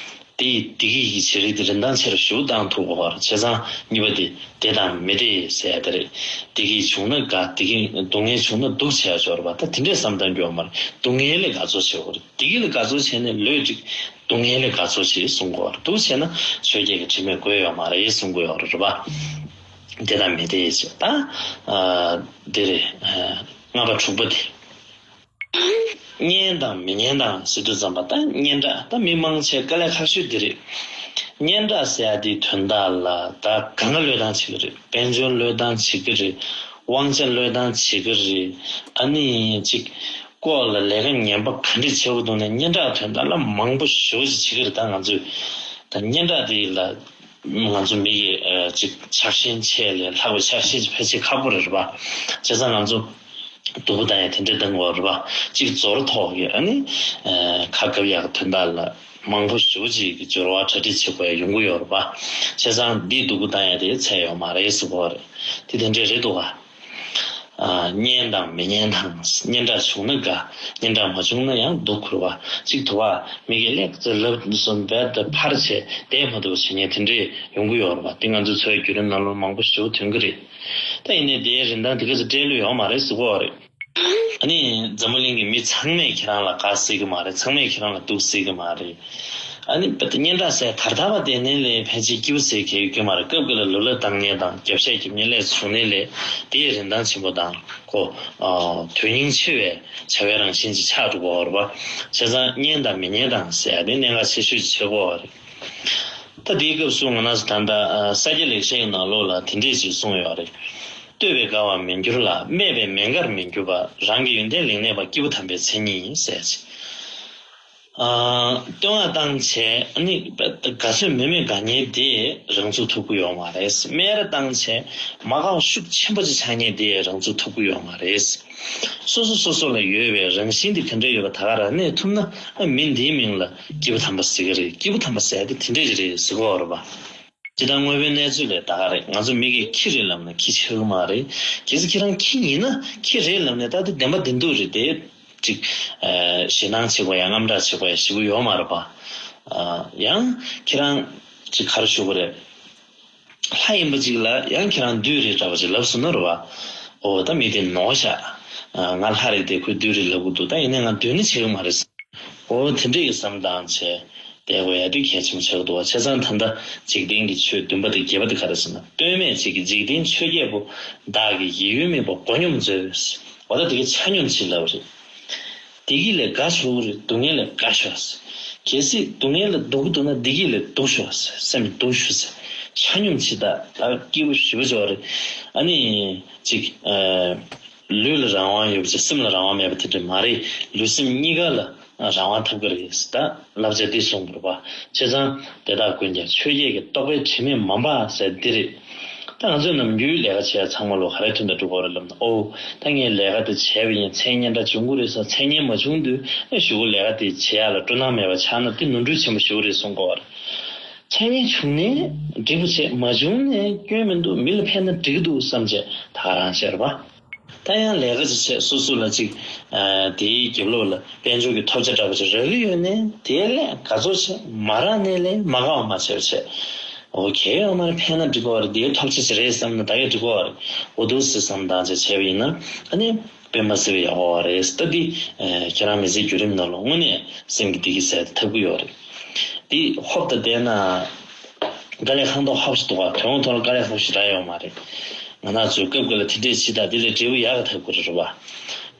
དེ་ཡི་བདེ་སྐྱིད་ཀྱི་བྱེད་རིགས་དེ་རིན་ཐང་ཆེ་རུ་ཞེ་པོ་བཏང་ཐུབ་དགོས་པ་རེད། བྱས་ཙང་གཉིས་པ་དེ་བདེ་དང་མི་བདེ་ཟེར་ཡ་དེ་རེད། བདེ་སྐྱིད་བྱུང་ན་དགའ། བདེ་སྐྱིད་སྡུག་བསྔལ་བྱུང་ན་སྡུག་བྱས་ཡ་ཤོར་བ། ད་དེ་འདྲས་བསམ་བཏང་རྒྱུ་ཡོད་མ་རེད། སྡུག་བསྔལ་ལས་དགའ་ཚོར་བྱེད་དགོས་རེད། བདེ་སྐྱིད་ལ་དགའ་ཚོར་བྱས་ནས་ལོས་འགྲིག། སྡུག་བསྔལ་ལས་དགའ་ཚོར་བྱེད་གསུང་དགོས་རེད། སྡུག་བྱས་ན་ཆོས་བརྒྱད་ཀྱི་དྲི་མས་གོས་ཡོད་མ་རེད་གསུང་གི་ཡོད་རེད་པ། བདེ་དང་མི་བདེ་ཟེར་ད། ཨ། འདི་རེད། ཨ། ལྔ་པ་དྲུག་པ་དེ། སྙན་དང་མི་སྙན་དང་ཟེར་དུས་ཙམ་པ་ད་སྙན་གྲགས་ད་མི་མང་ཆེ་དཀའ་ལས་ཁག་ཤོས་འདི་རེད། སྙན་གྲགས་ཟེར་ཡ་དེའི་དོན་དག་ལ་ད་གང་ག་བློས་བཏང་བྱེད་ཀྱི་རེད། དཔལ་འབྱོར་བློས་བཏང་བྱེད་ཀྱི་རེད། དབང་ཆ་བློས་བཏང་བྱེད་ཀྱི་རེད། ཨ་ནི་ཅིག་ལྐོག་ལ་ལས་ཀ་ངན་པ་ག་འདྲས་བྱེད་དགོས་འདུག་ནས་སྙན་གྲགས་དོན་དག་ལ་མང་པོ་ཞེ་པོ་ཅིག་བྱེད་ཀྱི་རེད། ད་ང་ཚོས་ད་སྙན་གྲགས་དེ་ལ་ང་ཚོ་མི་ཡི་ཅིག་ཆགས་ཞེན་ཆེ་ལས་ལྷག་པའི་ཆགས་ཞེན་ཅིག་ཕལ་ཆེར་ཁག་པོ་རེད་རེད་པ། བྱས་ཙང་ང་ཚོ་སྡུག་པོ་བཏང་ཡ་དེ་འདྲ་བཏང་དགོས་རེད་པ། གཅིག་ཟོར་ཐོག་གི་ཨ་ནི། ཁ་བཀབ་ཡག་དོན་དག་ལ་མང་པོ་ཞེ་པོ་ཅིག་གི་སྦྱོར་བ་གྲ་སྒྲིག་བྱེད་དགོས་ཡ་ཡོང་གི་ཡོད་རེད་པ། བྱས་ཙང་འདིས་སྡུག་པོ་བཏང་ཡ་དེ་ཚད་ཡོད་མ་རེད་ཟེར་གོ་རེད། དེ་དེ་འདྲས་རེད་འདུག་ག། སྙན་དང་མི་སྙན་དང་། སྙན་གྲགས་བྱུང་ན་དགའ། སྙན་གྲགས་མ་བྱུང་ན་ཡང་སྡུག་གོ་རེད་པ། གཅིག་དུ་བ་མི་གིས་ལེགས་ཙེ་ལབ་སོང་བས་ད་ཕར་བྱས་བསྡད་མ་ཐུབ་བྱེད་མཁན་དེ་འདྲས་ཡོང་གི་ཡོད་རེད་པ། དེ་ང་ཚོའི་འཚོ་བའི་བརྒྱུད་རིམ་ནང་ལོགས་མང་པོ་ཞེ་པོ་ཐོན་གི་རེད། ད་ཡིན་ནའི་དེའི་རིན་ཐང་དེ་ག་ཚོད་སྤྲད་ལོས་ཡོད་མ་རེད་ཟེར་གོ་རེད། ཨ་ནི་འཛམ་བུ་གླིང་གི་མི་ཚང་མས་ཁྱེད་རང་ལ་དགའ་སྲིད་གི་མ་རེད། ཚང་མས་ཁྱེད་རང་ལ་སྡུག་སྲིད་གི་མ་རེད། ཨ་ནི་པ་ཏི་སྙན་གྲགས་ཟེར་དར་དར་བ་དེ་ནས་ལས་ཕལ་ཆེར་སྐྱིད་པོ་ཟེར་གལ་ཡོད་ཀྱི་མ་རེད། སྐབས་འགའ་ལ་ལོ་ལ་བཏང་མཁན་དང་རྒྱབ་བཤད་རྒྱབ་མཁན་ལས་བྱུང་ནས་ལས་དེའི་རིན་ཐང་ཆེན་པོ་དང་ཁོ་དོན་སྙིང་ཆེ་བའི་བྱ་བའི་རང་བཞིན་ཅིག་ཆགས་འགྲོ་གི་ཡོད་རེད་པ། བྱས་ཙང་སྙན་དང་མི་སྙན་དང་ཟེར་ཡ་དེ་གནད་འགག་ཆེ་ཤོས་ཅིག་ཆགས་ཀྱི་ཡོད་རེད། ད་དེའི་སྐབས་སུ་ང་རང་ཚོ་ད་ལྟ་ས་སྐྱ་ལེགས་བཤད་ཀྱི་ནང་ལོགས་ལ་དེ་འདྲས་ཅིག་གསུངས་ཡོད་རེད། བསྟོད་པས་དགའ་བར་མི་འགྱུར་ལ། སྨད་པས་མི་དགར་མི་འགྱུར་བ། རང་གི་ཡོན་ཏན་ལེགས་གནས་པ། སྐྱེས་བུ་དམ་པའི་མཚན་ཉིད་ཟེར་ཅིག་ཨ། བསྟོད་བསྔགས་བཏང་བྱས་ཨ་ནི་དགའ་ཚོད་མི་མེད་དགའ་མཁན་དེ་རང་ཚུགས་ཐུབ་ཀྱི་ཡོད་མ་རེད། སྨད་ར་བཏང་བྱས་མ་དགའ་བ་ཤུགས་ཆེན་པོ་ཅིག་ཆགས་མཁན་དེ་རང་ཚུགས་ཐུབ་ཀྱི་ཡོད་མ་རེད། སོ་སོ་སོ་སོ་ལ་ཡོད་པའི་རང་བཞིན་དེ་ག་འདྲ་ཡོད་པ་ད་ག་རང་གནས་ཐུབ་ན་ཨ་མི་འདིའི་མིང་ལ་སྐྱེས་བུ་དམ་པ་ཟེར་གྱི་རེད། སྐྱེས་བུ་དམ་པ་ཟེར་ཡ་དེ་དེ་འདྲ་ཅིག་རེད་ཟེར་གྱི་ཡོད་རེད་པ། སྤྱིར་བཏང་དངོས་པོའི་གནས་ཚུལ་ལས་ད་ག་རེད། ང་ཚོ་མི་གིས་ཁྱི་རེད་ལབ་ན་ཁྱི་ཆགས་ཀྱི་མ་རེད། གལ་སྲིད་ཁྱེད་རང་ཁྱི་ཡིན་ན་ཁྱི་རེད་ལབ་ནས་ད་དེ་བདེན་པ་བདེན་སྡུག་རེད་དེ། ཅིག་ཨ། ཞེད་སྣང་བྱེད་དགོས་ཡ་དངངས་སྐྲག་བྱེད་དགོས་ཡ་ཞེ་པོ་ཡོད་མ་རེད་པ། ཨ། ཡང་ཁྱེད་རང་ཅིག་ག་རེ་ཞུ་དགོས་རེད། ལྷ་ཡིན་པ་ཅིག་ལ་ཡང་ཁྱེད་རང་བདུད་རེད་འདྲ་པོ་ཅིག་ལབ་སོང་ན་རེད་པ། ཨོ་ད་མི་དེ་ནོར་ཤག་ཨ། ང་ལྷ་རེད་དེ་ཁོས་བདུད་རེད་ལབ་གི་འདུག་ད་ཡིན་ནའི་ང་བདུད་ནི་བྱེད་གི་མ་རེད། ཨོ་དེ་འདྲ་ཡི་བསམ་སྟངས་བྱས་བསྡད་དགོས་ཡ་དེ་གལ་ཆེན་པོ་ཆགས་ཀྱི་འདུག་བ། བྱས་ཙང་ད་ལྟ་འཇིག་རྟེན་གྱི་ཆོས་བདུན་པ་དང་བརྒྱད་པ་དེ་ག་རེ་ཟེར་ན། ལྟོས་མེད་ཅིག་གིས་འཇིག་རྟེན་ཆོས་བརྒྱད་པོ། བདག་གི་ཡིད་འོད་མེད་པ་མགོ་སྙོམས་མཛོད། འོ་ད་དེ་གའི་ཆ་སྙོམས་བྱེད་ལབ་རེད། བདེ་སྐྱིད་ལས་དགའ་ཆོག་གི་རེད། སྡུག་བསྔལ་ལས་དགའ་ཤོག་ཟེར། གལ་སྲིད་སྡུག་བསྔལ་ལས་སྡུག་གི་འདུག་ན་བདེ་སྐྱིད་ལས་སྡུག་ཤོག་ཟེར། སེམས་སྡུག་ཤོག་ཟེར། ཆ་སྙོམས་བྱེད་ད་ད་སྐྱིད་པོ་ཞེ་པོ་ཅིག་ཡོད་རེད། ཨ་ནི་ཅིག་ཨ། ལུས་ལ་རང་དབང་ཡོད་པ་བྱས་སེམས་ལ་རང་དབང་མེད་པ་དེ་འདྲ་མ་རེད། ལུས་སེམས་གཉིས་ཀ་ལ་རང་དབང་ཐོབ་ཀྱི་རེད། ད་བསླབ་བྱ་འདི་གསུངས་པ་རེད་པ། བྱས་ཙང་དེ་དག་ཀུན་ཀྱང་ཆོས་བརྒྱད་ཀྱི་རྟོག་པས་དྲི་མས་མ་འབག་ཟེར་འདི་རེད། ད་ང་ཚོས་ནམ་རྒྱུན་ལས་ཀ་བྱེད་ཡ་ཚང་མ་ལོ་ག་རེ་དོན་དུ་འགྲོ་དགོས་རེད་ལབ་ན། ཨོ་ད་ངས་ལས་ཀ་དེ་བྱས་པ་ཡིན། མཚན་སྙན་གྲགས་འབྱུང་གི་རེད་ཟེར། མཚན་སྙན་མ་བྱུང་དུས་ཨེ་གཞུག་གུ་ལས་ཀ་དེ་བྱེད་ཡ་ལ་སྤྲོ་སྣང་མེད་པ་ཆགས་ན་དེ་ནོར་འཁྲུལ་ཆེན་པོ་ཞིག་རེད་གསུང་གི་ཡོད་རེད། མཚན་སྙན་བྱུང་ནས་འགྲིག་པ་བྱས། མ་བྱུང་ནས་སྐྱོན་མི་འདུག་མི་ལ་ཕན་ན་འགྲིག་གི་འདུག་བསམ་བྱས་ད་ག་རང་བྱས་རེད་པ། ད་ཡང་ལས་ཀ་ཅིག་བྱས་སོ་སོ་ལ་ཅིག་ཨ། དེའི་རྒྱབ་ལོགས་ལ་དཔལ་འབྱོར་གྱི་ཐོབ་ཆ་འདྲ་པོ་ཅིག་རག་གི་ཡོད་ནའི་དེ་ལས་དགའ་ཚོར་བྱས། མ་རག་ནའི་ལས་མ་དགའ་བ་མ་བྱས་པ་བྱས། འོ་གལ་ཡོད་མ་རེད། ཕན་ན་འགྲིག་གི་རེད། དེའི་ཐོབ་ཆ་ཞིག་རེད་བསམ་ན་ད་གས་འགྲིག་གི་རེད། འོ་འདུག་སེ་བསམ་སྟངས་ཅིག་བྱས་པ་ཡིན་ན་ཨ་ནི་དཔེ་མ་སྲིད་པའི་ཡག་པོ་རེད། ད་འདི་ཨ། ཁྱེད་རང་མི་ཚེའི་བརྒྱུད་རིམ་ནང་ལ་དངོས་གནས་སེམས་ཀྱི་བདེ་སྐྱིད་ཟེར་དེ་ཐོབ་ཀྱི་ཡོད་རེད། འདི་ཧོབ་ཏེ་བསྡད་ན། དཀའ་ལས་ཁག་མདོག་ཁ་པོ་ཞིག་འདུག་ག་དོན་དངོས་ཐོག་ལ་དཀའ་ལས་ཁག་པོ་ཞིག་རག་ཡོད་མ་རེད། ང་རང་ཚོས་སྐབས་འགའ་ལ་དེ་འདྲས་བྱེད་དང་དེ་ལས་འབྲས་བུ་ཡག་ག་ཐོབ་ཀྱི་རེད་པ།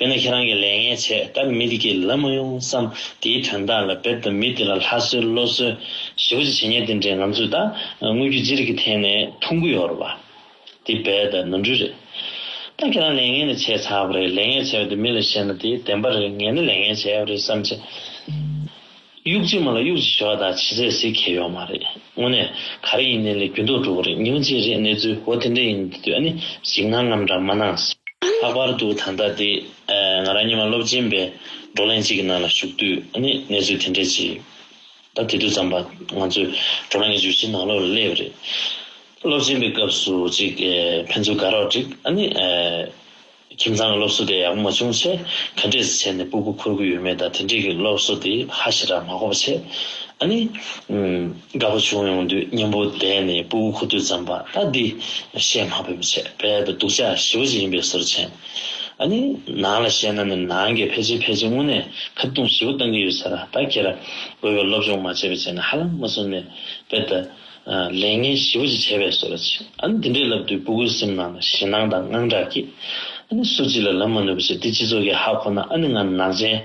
དཔེར་ན་ཁྱེད་རང་གིས་ལས་ངན་བྱས་ད་མི་དེ་གས་ལབ་མ་ཡོང་བསམ། དེའི་དོན་དག་ལ་རྦད་དེ་མི་དེ་ལ་ལྷ་གསོལ་བློ་གསོལ་ཞེ་པོ་ཅིག་བྱེད་མཁན་དེ་འདྲས་ང་ཚོས་ད་དངོས་བརྒྱུད་ཅི་རིགས་ཀྱི་ཐད་ནས་མཐོང་གི་ཡོད་རེད་པ། དེ་རྦད་དེ་ནོར་འཁྲུལ་རེད། ད་ཁྱེད་རང་ལས་ངན་ནི་བྱས་ཚར་བ་རེད། ལས་ངན་བྱས་པ་དེ་མི་ལ་བཤད་ན་དེ་བདེན་པ་རེད། ངས་ནི་ལས་ངན་བྱས་པ་རེད་བསམ་བྱས། གཡུག་ཅིག་མ་ལ་གཡུག་ཅིག་ཞོག་དང་ཇི་སྲིད་ཟེར་གྱི་ཡོད་མ་རེད། དངོས་གནས་ག་རེ་ཡིན་ནའི་ལས་རྒྱུན་དུ་འགྲོ་གི་རེད། ཉིན་གཅིག་རེད་གནས་ཚུལ་འོ་དེ་འདྲ་ཡིན་དུས་ཨ་ནི་ཞིག་སྣང་ངམ་འདྲ་མ་སྣང་། ལྷག་པར་དུ་ད་ལྟ་དེ་ང་རང་ཉི་མ་སློབ་ཆེན་པའི་བགྲོ་གླེང་གཅིག་གི་ནང་ལ་ཞུགས་དུས་ཨ་ནི་གནས་ཚུལ་དེ་འདྲ་ཅིག་ད་དེ་དུས་ཙམ་པ་ང་ཚོས་བགྲོ་གླེང་གི་བརྗོད་གཞིའི་ནང་ལོགས་ལ་སླེབས་པ་རེད། སློབ་ཆེན་པའི་སྐབས་སུ་ཅིག་ཕན་ཚུན་དགའ་རོགས་བསྒྲིགས། ཨ་ནི་ཁྱིམ་ཚང་གི་སློབ་གསོ་དེ་ཡག་པོ་མ་བྱུང་བྱས་ག་འདྲས་སེ་བྱས་ནས་སྤུ་གུ་འཁུར་གྱི་ཡོད་མེད་དང་དེ་འདྲས་ཀྱི་སློབ་གསོ་དེ་ཧ་ཞེ་དྲག་མ་གོ་བ་བྱས། ཨ་ནི་དགའ་པོ་བྱུང་ཡོང་དུས་མཉམ་པོ་བསྡད་ནས་སྤུ་གུ་འཁུར་དུས་ཙམ་པ་ད་འདི་བཤད་མ་ཕོད་པ་བྱས། རྦད་དེ་སྡུག་ཅག་ཞེ་པོ་ཅིག་ཡིན་པའི་བཟོ་འདྲ་བྱས། ཨ་ནི་ནང་ལ་བཤད་ན་ནི་ནང་གི་ཕལ་ཆེར་ཕལ་ཆེར་དངོས་གནས་ཁ་རྡུང་ཞེ་པོ་བཏང་གི་ཡོད་ས་རེད། ད་ཁྱེད་རང་དགོས་པའི་སློབ་སྦྱོང་མ་བྱས་པ་བྱས་ན་ཧ་ལམ་མ་སོང་ནས་རྦད་དེ་ལས་ངན་ཞེ་པོ་ཅིག་བྱས་པའི་བཟོ་འདྲ་བྱས། ཨ་ནི་འདི་འདྲས་ལབ་དུས་སྤུ་གུའི་སེམས་ནང་ལ་ཞེད་སྣང་དང་དངངས་སྐྲག་སྐྱེས། ཨ་ནི་སུ་གཅིག་ལ་ལབ་མ་ནུས་པ་བྱས། འདི་སྤྱི་ཚོགས་ཀྱིས་ཧ་གོ་ན་ཨ་ནི་ང་ནག་ཅན་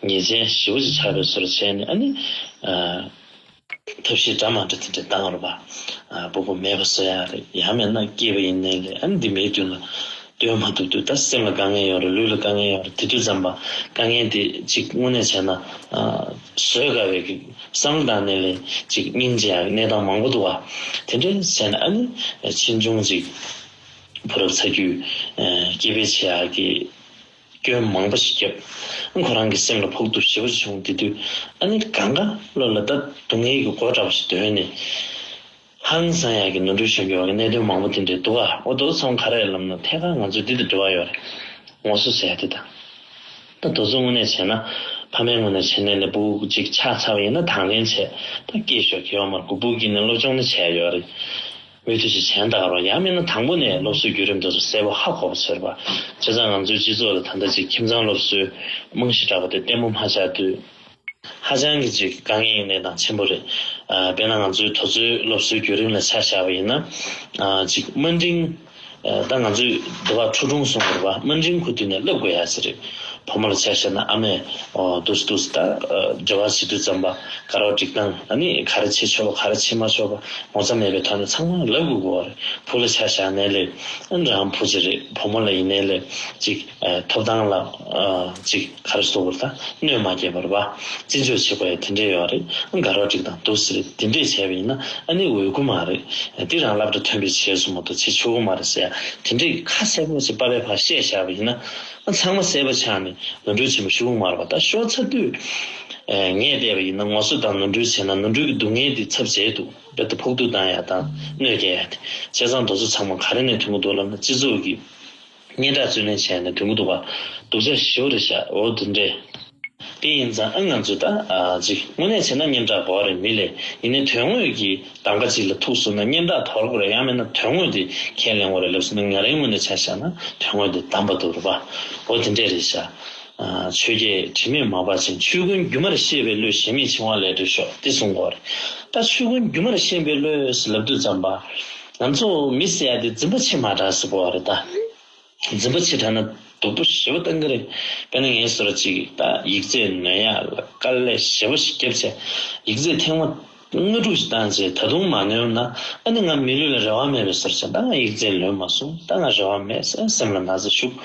ཉེས་ཅན་ཞེ་པོ་ཅིག་ཆགས་པའི་བཟོ་འདྲ་བྱས་ནས་ཨ་ནི་ཐབས་ཤེས་འདྲ་མ་འདྲ་དེ་འདྲས་བཏང་རོགས་པ། སྤུ་གུ་མེད་པ་བཟོ་ཡག་རེད། ཡང་མིན་ན་སྐྱེས་པ་ཡིན་ནའི་ལས་ཨ་ནི་འདི་མིའི་མདུན་ལ་སྟོན་མ་ཐུབ་དུས་ད་སེམས་ལ་དཀའ་ངལ་ཡོད་རེད། ལུས་ལ་དཀའ་ངལ་ཡོད་རེད། དེ་དུས་ཙམ་པ་དཀའ་ངལ་དེ་གཅིག་དངོས་གནས་བྱས་ན་བཟོད་དཀའ་བའི་གི་བསམ་བློ་བཏང་ནའི་ལས་གཅིག་སྙིང་རྗེ་ཡག་གི་གནས་སྟངས་མང་པོ་འདུག་ག་དེ་འདྲས་བྱས་ན་ཨ་ནི་ཕྱིས་འབྱུང་གཅིག་བུ་རབས་ཚ་རྒྱུད་སྐྱེ་འཕེལ་བྱེད་ཡག་གི་སྐྱོན་མང་པོ་ཞིག་བརྒྱབ། ཁོ་རང་གི་སེམས་ལ་ཕོག་ཐུག་ཞེ་པོ་ཅིག་བྱུང་། དེ་དུས་ཨ་ནི་གང་ག་བློ་ལ་ད་སྡུག་བསྔལ་གྱི་སྒོ་འདྲ་པོ་ཞིག་འདོན་ནས་ཧང་སང་ཡག་གི་ནོར་འཁྲུལ་བྱུང་གི་ཡོད་པའི་གནད་དོན་མང་པོ་དེ་འདྲས་འདུག་ག་འོ་དོ་ཚང་ག་རེ་ལབ་ན་ཐད་ཀར་ང་ཚོས་འདི་དང་འབྲེལ་བ་ཡོད་རེད། ངོ་སོ་ཟེར་ཡ་དེ་དང་། ད་དོ་ཚོ་དངོས་གནས་བྱས་ན་ཕ་མའི་ངོས་ནས་བྱས་ནས་ལས་སྤུ་གུ་གཅིག་ཆགས་ཚར་བ་ཡིན་ན་དང་ལེན་བྱས་ད་སྐྱེས་ཤོག་གི་ཡོད་མ་རེད། སྤུ་གུ་གིས་ནི་སློབ་སྦྱོང་ནི་བྱས་ཡོད་རེད། མུ་མཐུད་ཅིག་བྱས་ན་ད་ག་རོགས། ཡང་མིན་ན་དང་པོ་ནས་སློབ་གསོའི་བརྒྱུད་རིམ་དེ་ཚོ་གསལ་པོ་ཧ་གོ་བ་བཟོས་པ། བྱས་ཙང་ང་ཚོའི་སྤྱི་ཚོགས་ལ་ད་ལྟ་ཅིག་ཁྱིམ་ཚང་སློབ་གསོའི་རྨང་གཞི་འདྲ་པོ་དེ་བརྟན་པོ་མ་ཆགས་དུས། ཧ་ཅང་གི་ཅིག་དཀའ་ངལ་གནས་སྟངས་ཆེན་པོ་རེད། ཨ་དཔེར་ན་ང་ཚོའི་དུས་ཚོད་སློབ་གསོའི་བརྒྱུད་རིམ་ལ་ཆ་བཞག་པ་ཡིན་ན། ཨ་ཅིག་དམའ་འབྲིང་། ཨ་ད་ང་ཚོའི་འདི་བ་ཕྲུ་གུ་སོང་བར་བ་དམའ་འབྲིང་ཁུ་དུས་ནས་བསླབ་དགོས་ཡ་ཟེར་རེད། བུ་མོ་ལ་ཆ་བཞག་ན་ཨ་མས་ཨོ་འདུག་སེ་འདུག་སེ་ད་ཨ་འབྲེལ་བ་བྱེད་དུས་ཙམ་པ་དགའ་རོགས་སྒྲིག་སྟངས། ཨ་ནི་ག་རེ་བྱེད་ཆོག་པ་ག་རེ་བྱེད་མ་ཆོག་པ་ངོ་ཚ་མེད་པའི་ཐོག་ནས་ཚང་མ་ལབ་དགོས་ཀྱི་ཡོད་རེད། བུ་ལ་ཆ་བཞག་ནའི་ལས། ཨ་ནི་རང་བུ་ཅིག་རེད། བུ་མོ་ལ་ཡིན་ནའི་ལས་ཅིག་ཨ་ཐོབ་ཐང་ལ་ཨ་ཅིག་ག་རེ་ཟེར་དགོས་རེད། ད་གནོད་མ་སྐྱེལ་བར་བ་བརྩི་འཇོག་བྱེད་དགོས་ཡ་དེ་འདྲས་ཡོད་རེད། ཨ་དགའ་རོགས་སྒྲིག་སྟངས་འདུག་སེ་རེད། དེ་འདྲས་བྱས་པ་ཡིན་ན་ཨ་ནི་འོས་སྐུ་མ་རེད། འདི་རང་སློབ་གྲྭ་ཐོན་པའི་རྗེས་སུ་མ་གཏོགས་བྱེད་ཆོག་གི་མ་རེད་ཟེར་ཡ་དེ་འདྲས་ཁ་གསལ་པོ་ཞིག་པ་ཕའི་ཕར་བཤད་བཞག་པ་ཡིན་ན། ཨ་ཚང་མ་གསལ་པོ་ཆགས་ནས་ནོར་འཁྲུལ་ཆེན་པོ་ཞུ་གི་མ་རེད་པ། ད་ཤོར་ཚར་དུས་ཨེ་ངས་བལྟས་པ་ཡིན་ན་ངོ་སོ་དང་ནོར་འཁྲུལ་བྱས་ན་ནོར་འཁྲུལ་གྱི་སྡུག་བསྔལ་འདི་ཚབ་ཆེ་འདུག་རྦད་དེ་ཕོག་ཐུག་བཏང་ཡ་དང་གནོད་སྐྱེལ་ཡ་དེ། བྱས་ཙང་དེ་ཚོ་ཚང་མ་ག་རེ་ནས་ཐོན་གྱི་འདུག་ལབ་ན་སྤྱི་ཚོགས་ཀྱི་སྙན་གྲགས་བརྩོན་ལེན་བྱས་ནས་ཐོན་གྱི་འདུག་པ། སྡུག་ཅག་ཞེ་པོ་རེད་ཤག་འོ་དེ་འདྲས། དེ་ཡིན་ཙང་ཨ་ང་ཚོས་ད་ཨ་ཅིག་དངོས་གནས་བྱས་ན་སྙན་གྲགས་དགོས་རེད་མི་ལས། ཡིན་ནའི་དོན་དངོས་ཀྱི་གདམ་ག་ཅིག་ལ་ཐུག་སོང་ན་སྙན་གྲགས་དོར་དགོས་རེད། ཡང་མིན་ན་དོན་དངོས་དེ་ཁས་ལེན་དགོས་རེད་ལབ་སོང་ན་ང་རང་ངོས་ནས་ཆ་བཞག་ན་དོན་དངོས་དེ་བདམས་པ་འདུག་རེད་པ། འོ་དེ་འདྲས་རེད་ཤག་ཨ་ཆོས་བརྒྱད་དྲི་མེད་མ་སྦགས་ཤིང་། ཆོས་ཀུན་སྒྱུ་མར་ཤེས་པའི་བློས། གཞན་མེད་འཆིང་བ་ལས་གྲོལ་ཤོག་དེ་གསུང་དགོས་རེད། ད་ཆོས་ཀུན་སྒྱུ་མར་ཤེས་པའི་བློས་ལབ་དུས་ཙམ་པ། ང་ཚོ་མི་ཟེར་ཡ་དེ་འཛིན་པ་ཆེ་མ་དྲགས་ཟེར་གོ་བ་རེད་ད། འཛིན་པ་ཆེ་དྲགས་ན་སྡུག་པོ་ཞེ་པོ་བཏང་གི་རེད། དཔེར་ན་ངའི་བཟོ་འདྲ་ཅིག་ད་ཡིག་ཚད་ནོན་ཡ་ལ་དཀའ་ལས་ཞེ་པོ་ཞིག་བརྒྱབ་བྱས། ཡིག་ཚད་ཐེངས་མ་ལྔ་དྲུག་ཞིག་བཏང་བྱས་ད་དུང་མ་ནོན་ན། ཨ་ནི་ང་མི་ལུས་ལ་རེ་བ་མེད་པའི་བཟོ་འདྲ་ཅིག་ད་ང་ཡིག་ཚད་ལོན་མ་སོང་། ད་ང་རེ་བ་མེད་ཟེར་སེམས་ལ་ན་ཚ་ཤུགས་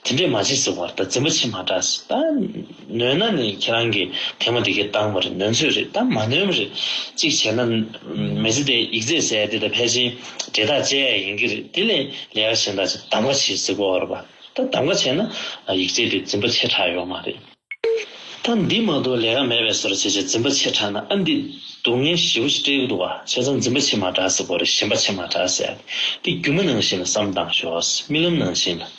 དེ་འདྲས་མ་བྱེད་ཟེར་བ་རེད། ད་འཛིན་པ་ཆེ་མ་དྲགས་ཟེར། ད་ནོན་ན་ནི་ཁྱེད་རང་གིས་ཐེངས་མ་དེ་གས་བཏང་བ་རེད། ནོན་ཚོད་རེད། ད་མ་ནོན་པ་རེད། གཅིག་བྱས་ན་མི་ཚེ་དེ་ཡིག་ཚད་ཟེར་ཡ་དེ་ད་ཕལ་ཆེར་འབྲས་རྟགས་བཅད་ཡ་ཡིན་གྱི་རེད། དེ་ལས་ལས་ཀ་གཞན་དག་ཅིག་གདམ་ག་བྱེད་ཟེར་གོ་བ་རེད་པ། ད་གདམ་ག་བྱས་ན་ཡིག་ཚད་དེ་འཛིན་པ་ཆེ་དྲགས་ཡོད་མ་རེད། ད་འདི་མ་གཏོགས་ལས་ཀ་མེད་པའི་བཟོ་འདྲ་བྱས་བྱས་འཛིན་པ་ཆེ་དྲགས་ན་ཨ་འདི་སྡུག་བསྔལ་ཞེ་པོ་ཞིག་སྤྲད་ཀྱི་འདུག་ག་བྱས་ཙང་འཛིན་པ་ཆེ་མ་དྲགས་ཟེར་གོ་རེད། ཞེན་པ་ཆེ་མ་དྲགས་ཟེར་ཡ་དེ་སྒྱུ་མ་ནང་བཞིན་ལ་བསམ་བཏང་ཤོག་རྨི་ལམ་ནང་བཞིན་ལ།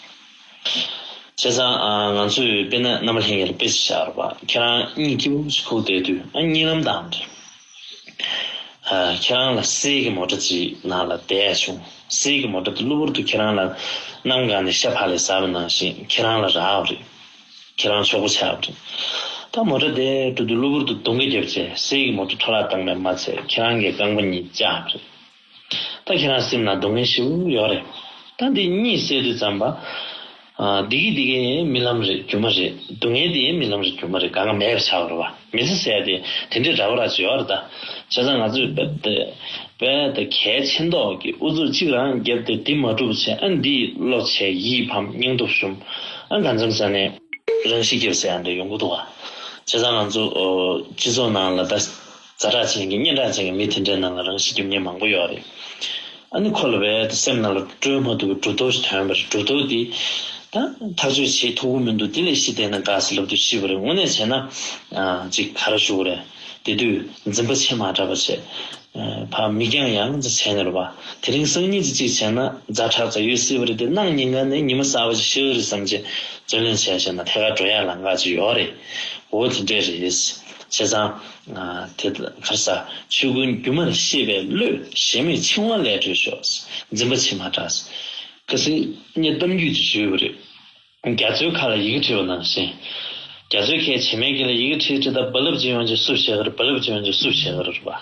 བྱས་ཙང་ཨ་ང་ཚོས་དཔེར་ན་རྣམ་པ་ལྷན་རྒྱས་ལ་དཔེ་ཞིག་བཞག་རོགས་པ། ཁྱེད་རང་གཉིད་སྐྱིད་པོ་ཞིག་ཁུག་བསྡད་དུས་ཨ་གཉིད་ལམ་བཏང་རེད། ཨ་ཁྱེད་རང་ལ་གསེར་གྱི་མོ་ཊ་ཅིག་ནང་ལ་བསྡད་བྱུང་། གསེར་གྱི་མོ་ཊ་དེ་གློ་བུར་དུ་ཁྱེད་རང་ལ་གནམ་གང་ནས་ཤ་ཕར་ལ་ཟགས་པ་ནང་བཞིན་ཁྱེད་རང་ལ་རག་པ་རེད། ཁྱེད་རང་མཆོག་པོ་ཆགས་པ་རེད། ད་མོ་ཊ་དེ་འགྲོ་དུས་གློ་བུར་དུ་རྡུང་གེ་བརྒྱབ་བྱས་གསེར་གྱི་མོ་ཊ་འཕྲོ་བརླག་བཏང་བས་མ་ཚད་ཁྱེད་རང་གི་རྐང་པ་གཉིས་བཅག་པ་རེད། ད་ཁྱེད་རང་སེམས་ནང་སྡུག་བསྔལ་ཞེ་པོ་ཡོད་རེད། ད་འདི་གཉིད་སད་དུས་ཙམ་པ། ཨ་འདི་གི་འདི་གི་རྨི་ལམ་རེད་སྒྱུ་མ་རེད། སྡུག་བསྔལ་འདི་རྨི་ལམ་རེད་སྒྱུ་མ་རེད། གང་ག་མེད་པ་ཆགས་པ་རེད་བ། མི་ཚེ་ཟེར་ཡ་དེ་དེ་འདྲའི་འདྲ་པོ་ར་ཅིག་ཡོད་རེད་ད། བྱས་ཙང་ང་ཚོས་རྦད་དེ་རྦད་དེ་གལ་ཆེན་ཏོག་གི་ཨུ་ཚུགས་གཅིག་རང་བརྒྱབ་སྟེ་འདི་མ་འགྲུབ་བྱས་ཨ་འདི་བློ་ཆེ་ཡིད་ཕམ་སྙིང་སྟོབས་ཞུམ། ཨ་གང་འཚམ་ས་ནས་རང་ཤི་བརྒྱབ་ཟེར་ཡ་འདྲ་ཡོང་གི་འདུག་བ། བྱས་ཙང་ང་ཚོ་སྤྱི་ཚོགས་ནང་ལ་ད། ཛ་དྲག་ཅན་གྱི་སྙན་གྲགས་ཅན་གྱི་མི་དེ་འདྲའི་ནང་ལ་རང་ཤི་རྒྱབ་མཁན་མང་པོ་ཡོད་རེད། ཨ་ནི་ཁོ་ལ་རྦད་དེ་སེམས་ནང་ལ་སྤྲོད་མ་ཐུབ་པའི་གྲུབ་རྟགས་ཤིག་ཐོན་པ་རེད། གྲུབ་རྟགས་འདི་ད་ཐག་གཅོད་བྱེད་ཐུབ་ཀྱི་མི་འདུག་དེ་ལས་ཤི་བསྡད་ན་དགའ་ཟེར་ལབ་དུས་ཤི་བ་རེད། དངོས་གནས་བྱས་ན་ཨ་ཅིག་ག་རེ་ཞུ་དགོས་རེད། དེ་དུས་འཛིན་པ་ཆེ་མ་དྲགས་པ་བྱས། ཕར་མིག་རྒྱང་ཡང་ཙམ་བྱས་ནས་རེད་པ། དེ་རིང་སང་ཉིན་གཅིག་གཅིག་བྱས་ན་ཛ་དྲག་ཙམ་ཡོད་སྲིད་པ་རེད་དེ་གནངས་ཉིན་ག་ནས་ཉི་མ་གསར་པ་ཅིག་ཤར་གི་རེད་བསམ་བྱས་བརྩོན་ལེན་བྱས་བྱས་ན་ཐད་ཀར་འགྲོ་ཡ་ལམ་ཁ་ཅིག་ཡོད་རེད། འོ་དེ་འདྲས་རེད། བྱས་ཙང་དེ་ག་རེ་ཟ། ཆོས་ཀུན་སྒྱུ་མར་ཤེས་པའི་བློས། གཞན་མེད་འཆིང་བ་ལས་གྲོལ་ཤོག་འཛིན་པ་ཆེ་མ་དྲགས། ཁ་སང་ངས་གཏམ་རྒྱུད་ཅིག་ཞུས་པ་རེད། རྒྱ་མཚོའི་ཁ་ལ་ཡི་གེ་བྲིས་པ་ནང་བཞིན། རྒྱ་མཚོའི་ཁའི་བྱེ་མའི་དཀྱིལ་ལ་ཡི་གེ་བྲིས་བྲིས་ད་རྦ་རླབས་ཅིག་ཡོང་རྗེས་སུ་བཞེས་ག་རེ། རྦ་རླབས་ཅིག་ཡོང་རྗེས་སུ་བཞེས་ག་རེ་རེད་པ།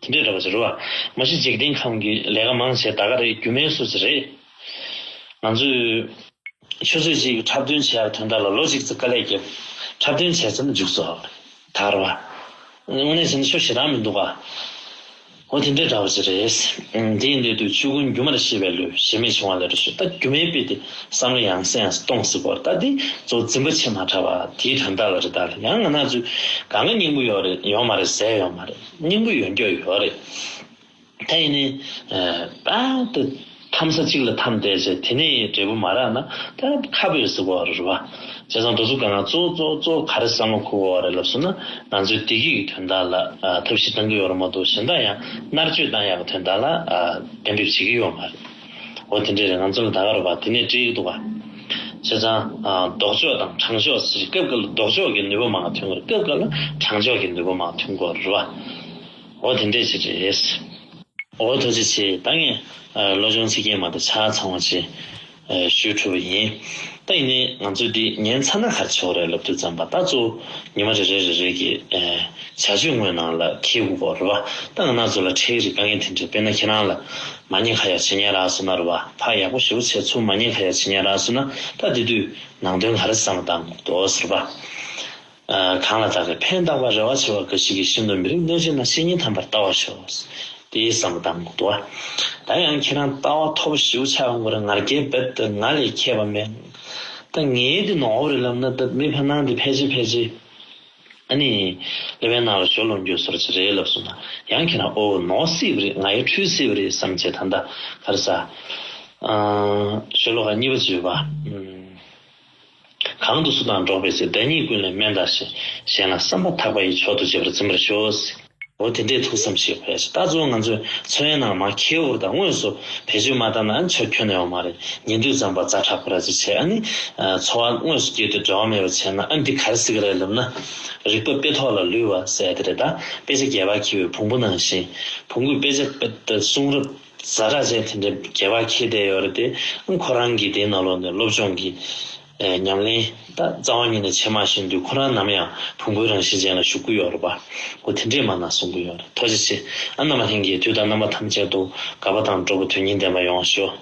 དེ་འདྲའི་འདྲ་པོ་ཅིག་རེད་པ། མ་གཞི་འཇིག་རྟེན་ཁམས་ཀྱི་ལས་ཀ་མང་ཆེ་ད་ག་རེད། སྒྱུ་མའི་སྲོལ་ཅིག་རེད། ང་ཚོས་ཆུ་ཚོད་གཅིག་གི་འཁྲབ་སྟོན་བྱེད་ཡག་དོན་དག་ལ་ལོ་གཅིག་ཙམ་དཀའ་ལས་བརྒྱབ། འཁྲབ་སྟོན་བྱས་ཚར་ན་མཇུག་རྫོགས་པ་རེད། ད་རེད་པ། དངོས་གནས་བྱས་ན་ཆོ་ཞེ་དྲག་མི་འདུག་ག་འོ་དེ་འདྲའི་འདྲ་པོ་ཅིག་རེད། ཨང་། དེ་ཡིན་དུས་ཆོས་ཀུན་སྒྱུ་མར་ཤེས་པའི་བློས། གཞན་མེད་འཆིང་བ་ལས་གྲོལ་ཤོག་ད་སྒྱུ་མའི་དཔེ་དེ་བསམ་བློ་ཡང་སེ་ཡང་སེ་གཏོང་སྲིད་པ་རེད། ད་དེ་གཙོ་བོ་འཛིན་པ་ཆེ་མ་དྲགས་པ་དེའི་དོན་དག་ལ་རེད། ད་ལ་ཡང་ང་རང་ཚོས་གང་ག་སྙིང་པོ་ཡོད་རེད། ཡོད་མ་རེད་ཟེར་ཡོད་མ་རེད། སྙིང་པོ་ཡོད་རྒྱུ་ཡོད་རེད། ད་ཡིན་ནའི་ཨ་ད་འཐམ་ས་གཅིག་ལ་འཐམ་བསྡད་བྱས་དེ་ནས་འབྲས་བུ་མ་རག་ན་ད་ཁག་པོ་ཡོད་ཟེར་གོ་བ་རེད་པ། བྱས་ཙང་དེ་ཚོ་གང་ག་གཙོ་བོ་གཙོ་བོ་གཙོ་བོ་ག་རེ་བསམ་བློ་འཁོར་གོ་བ་རེད་ལབ་སོང་ན། ང་ཚོའི་བདེ་སྐྱིད་ཀྱི་དོན་དག་ལ་ཨ་ཐབས་ཤེས་གཏང་གི་ཡོད་རེད་མ་གཏོགས་གཞན་དག་ཡང་མནར་གཅོད་བཏང་ཡག་གི་དོན་དག་ལ་ཨ་གཏན་འབེབས་བྱེད་ཀྱི་ཡོད་མ་རེད། འོ་དེ་འདྲས་རེད། ང་ཚོ་ལ་ད་ག་རེད་པ། དེ་ནས་སྤྲད་ཀྱི་འདུག་ག་བྱས་ཙང་ཨ་ལྡོག་ཕྱོགས་དང་དྲང་ཕྱོགས་ཟེར། སྐབས་འགའ་ལ་ལྡོག་ཕྱོགས་ཀྱི་ནུས་པ་མང་ཐོན་གི་རེད། སྐབས་འགའ་ལ་དྲང་ཕྱོགས་ཀྱི་ནུས་པ་མང་ཐོན་གི་རེད་པ། འོ་དེ་འདྲས་ཅིག་རེད། འོ་ཐུགས་རྗེ་ཆེ། ད་ངས་ཨ་བློ་སྦྱོང་ཚིག་བརྒྱད་མ་གཏོགས་ཆ་ཚང་བ་བྱས། ཞུས་གྲུབ་པ་ཡིན། ད་ཡིན་ནའི་ང་ཚོས་འདི་ཉན་ཚར་ན་ག་རེ་བྱེད་དགོས་རེད་ལབ་དུས་ཙམ་པ། ད་གཙོ་བོ་ཉི་མ་རེ་རེ་རེ་རེ་གི་བྱ་སྤྱོད་དངོས་ནང་ལ་འཁྱེར་དགོས་རེད་པ། ད་ང་རང་ཚོ་ལ་འཕྲད་ཀྱི་རེད། དཀའ་ངལ་དེ་འདྲ། དཔེར་ན་ཁྱེད་རང་ལ་མ་ཉེས་ཁ་ཡ་བྱེད་མཁན་རག་སོང་ན་རེད་པ། ཕར་ཡག་པོ་ཞེ་པོ་བྱས་ཚུར་མ་ཉེས་ཁ་ཡ་བྱེད་མཁན་རག་སོང་ན། ད་དེ་དུས་ནང་དོན་ག་རེ་བསམ་བློ་བཏང་དགོས་འདུག་ཟེར་བ། གང་ལ་བདག་གིས་ཕན་བཏགས་པ། རེ་བ་ཆེ་བ་འགའ་ཞིག་གིས། ཤིན་ཏུ་མི་རིགས་གནོད་བྱེད་ན། བཤེས་གཉེན་དམ་པར་ལྟ་བར་ཤོག་དེའི་བསམ་བློ་བཏང་དགོས་འདུག་པ། ད་ཡང་ཁྱེད་རང་ལྟ་བ་མཐོ་པོ་ཞེ་པོ་ཆགས་ཡོང་གི་རེད། ང་རྒྱལ་རྦད་དེ་ང་ལས་མཁས་པ་མེད། ད་ངའི་འདི་ནོར་བ་རེད་ལབ་ན། ད་མི་ཕར་ནང་འདི་ཕལ་ཆེར་ཕལ་ཆེར་ཨ་ནི་སློབ་གྲྭའི་ནང་ལ་ཞོ་ལོ་རྒྱུག་སོར་ཅིག་རེད་ལབ་སོང་ན། ཡང་ཁྱེད་རང་ཨོ་ནོར་སྲིད་པ་རེད། ང་ཡི་འཁྲུལ་སྲིད་པ་རེད་བསམ་བྱས། ད་ལྟ་ག་རེ་ཟ། ཞོ་ལོ་ཀ་གཉིས་པ་བརྗོད་པ། གང་དུ་སུ་དང་འགྲོགས་པའི་ཚེ། བདག་ཉིད་ཀུན་ལས་དམན་བལྟ་ཞིང་། གཞན་ལ་བསམ་པ་ཐག་པ་ཡིས། མཆོག་ཏུ་གཅེས་པར་འཛིན་པར་ཤོག་འོ་དེ་འདྲའི་ཐུགས་བསམ་ཞིག་འཁོར་ཡ་ཞིག་ད་གཙོ་བོ་ང་ཚོས་འཚོ་བའི་ནང་མར་འཁྱེར་དགོས་རེད། ད་དངོས་སུ་བེད་སྤྱོད་མ་བཏང་ན་ཨ་ནི་ཆ་ཁྱོན་ནས་ཡོང་མ་རེད། ཉན་དུས་ཙམ་པ་ཛ་དྲག་པོ་ར་ཅིག་བྱས། ཨ་ནི་འཚོ་བ་དངོས་སུ་སྐྱེལ་དུས་འབྲེལ་བ་མེད་པ་བྱས་ན། ཨ་ནི་འདི་ག་རེ་ཟེར་གི་རེད་ལབ་ན། རིག་པ་དཔེ་ཐོག་ལ་ལུས་པ་ཟེར་ཡ་དེ་རེད། ད་དཔེ་ཆ་རྒྱས་པར་འཁྱེར་བའི་བོང་བུ་ནང་བཞིན། བོང་བུས་དཔེ་ཆ་དཔེ་གསུང་རབ་ཛ་དྲག་ཅན་དེ་འདྲ་རྒྱས་པར་འཁྱེར་བསྡད་ཡོད་རེད་དེ། ཁོ་རང་གིས་དེའི་ནང་ལོགས་ནས་སློབ་སྦྱོང་གི་ཨེ་ཉམས་ལེན་ད་རྩ་བ་ཉིད་ནས་བྱེད་མ་ཤེས་དུས། ཁོ་རང་ནམ་ཡང་བོང་བུའི་རང་བཞིན་ཅན་ལ་ཞུགས་ཀྱི་ཡོད་རེད་པ། འོ་དེ་འདྲས་མ་གནང་གསུང་གི་ཡོད་རེད། ཐུགས་རྗེ་ཆེ། ཨ་ནི་རྣམ་པ་ལྷན་རྒྱས་དུས་དང་རྣམ་པ་ཐམས་ཅད་དུ་དགའ་བ་དང་སྤྲོ་བ་དོན་གཉིས་ལྡན་པ་ཡོང་བ་ཤོག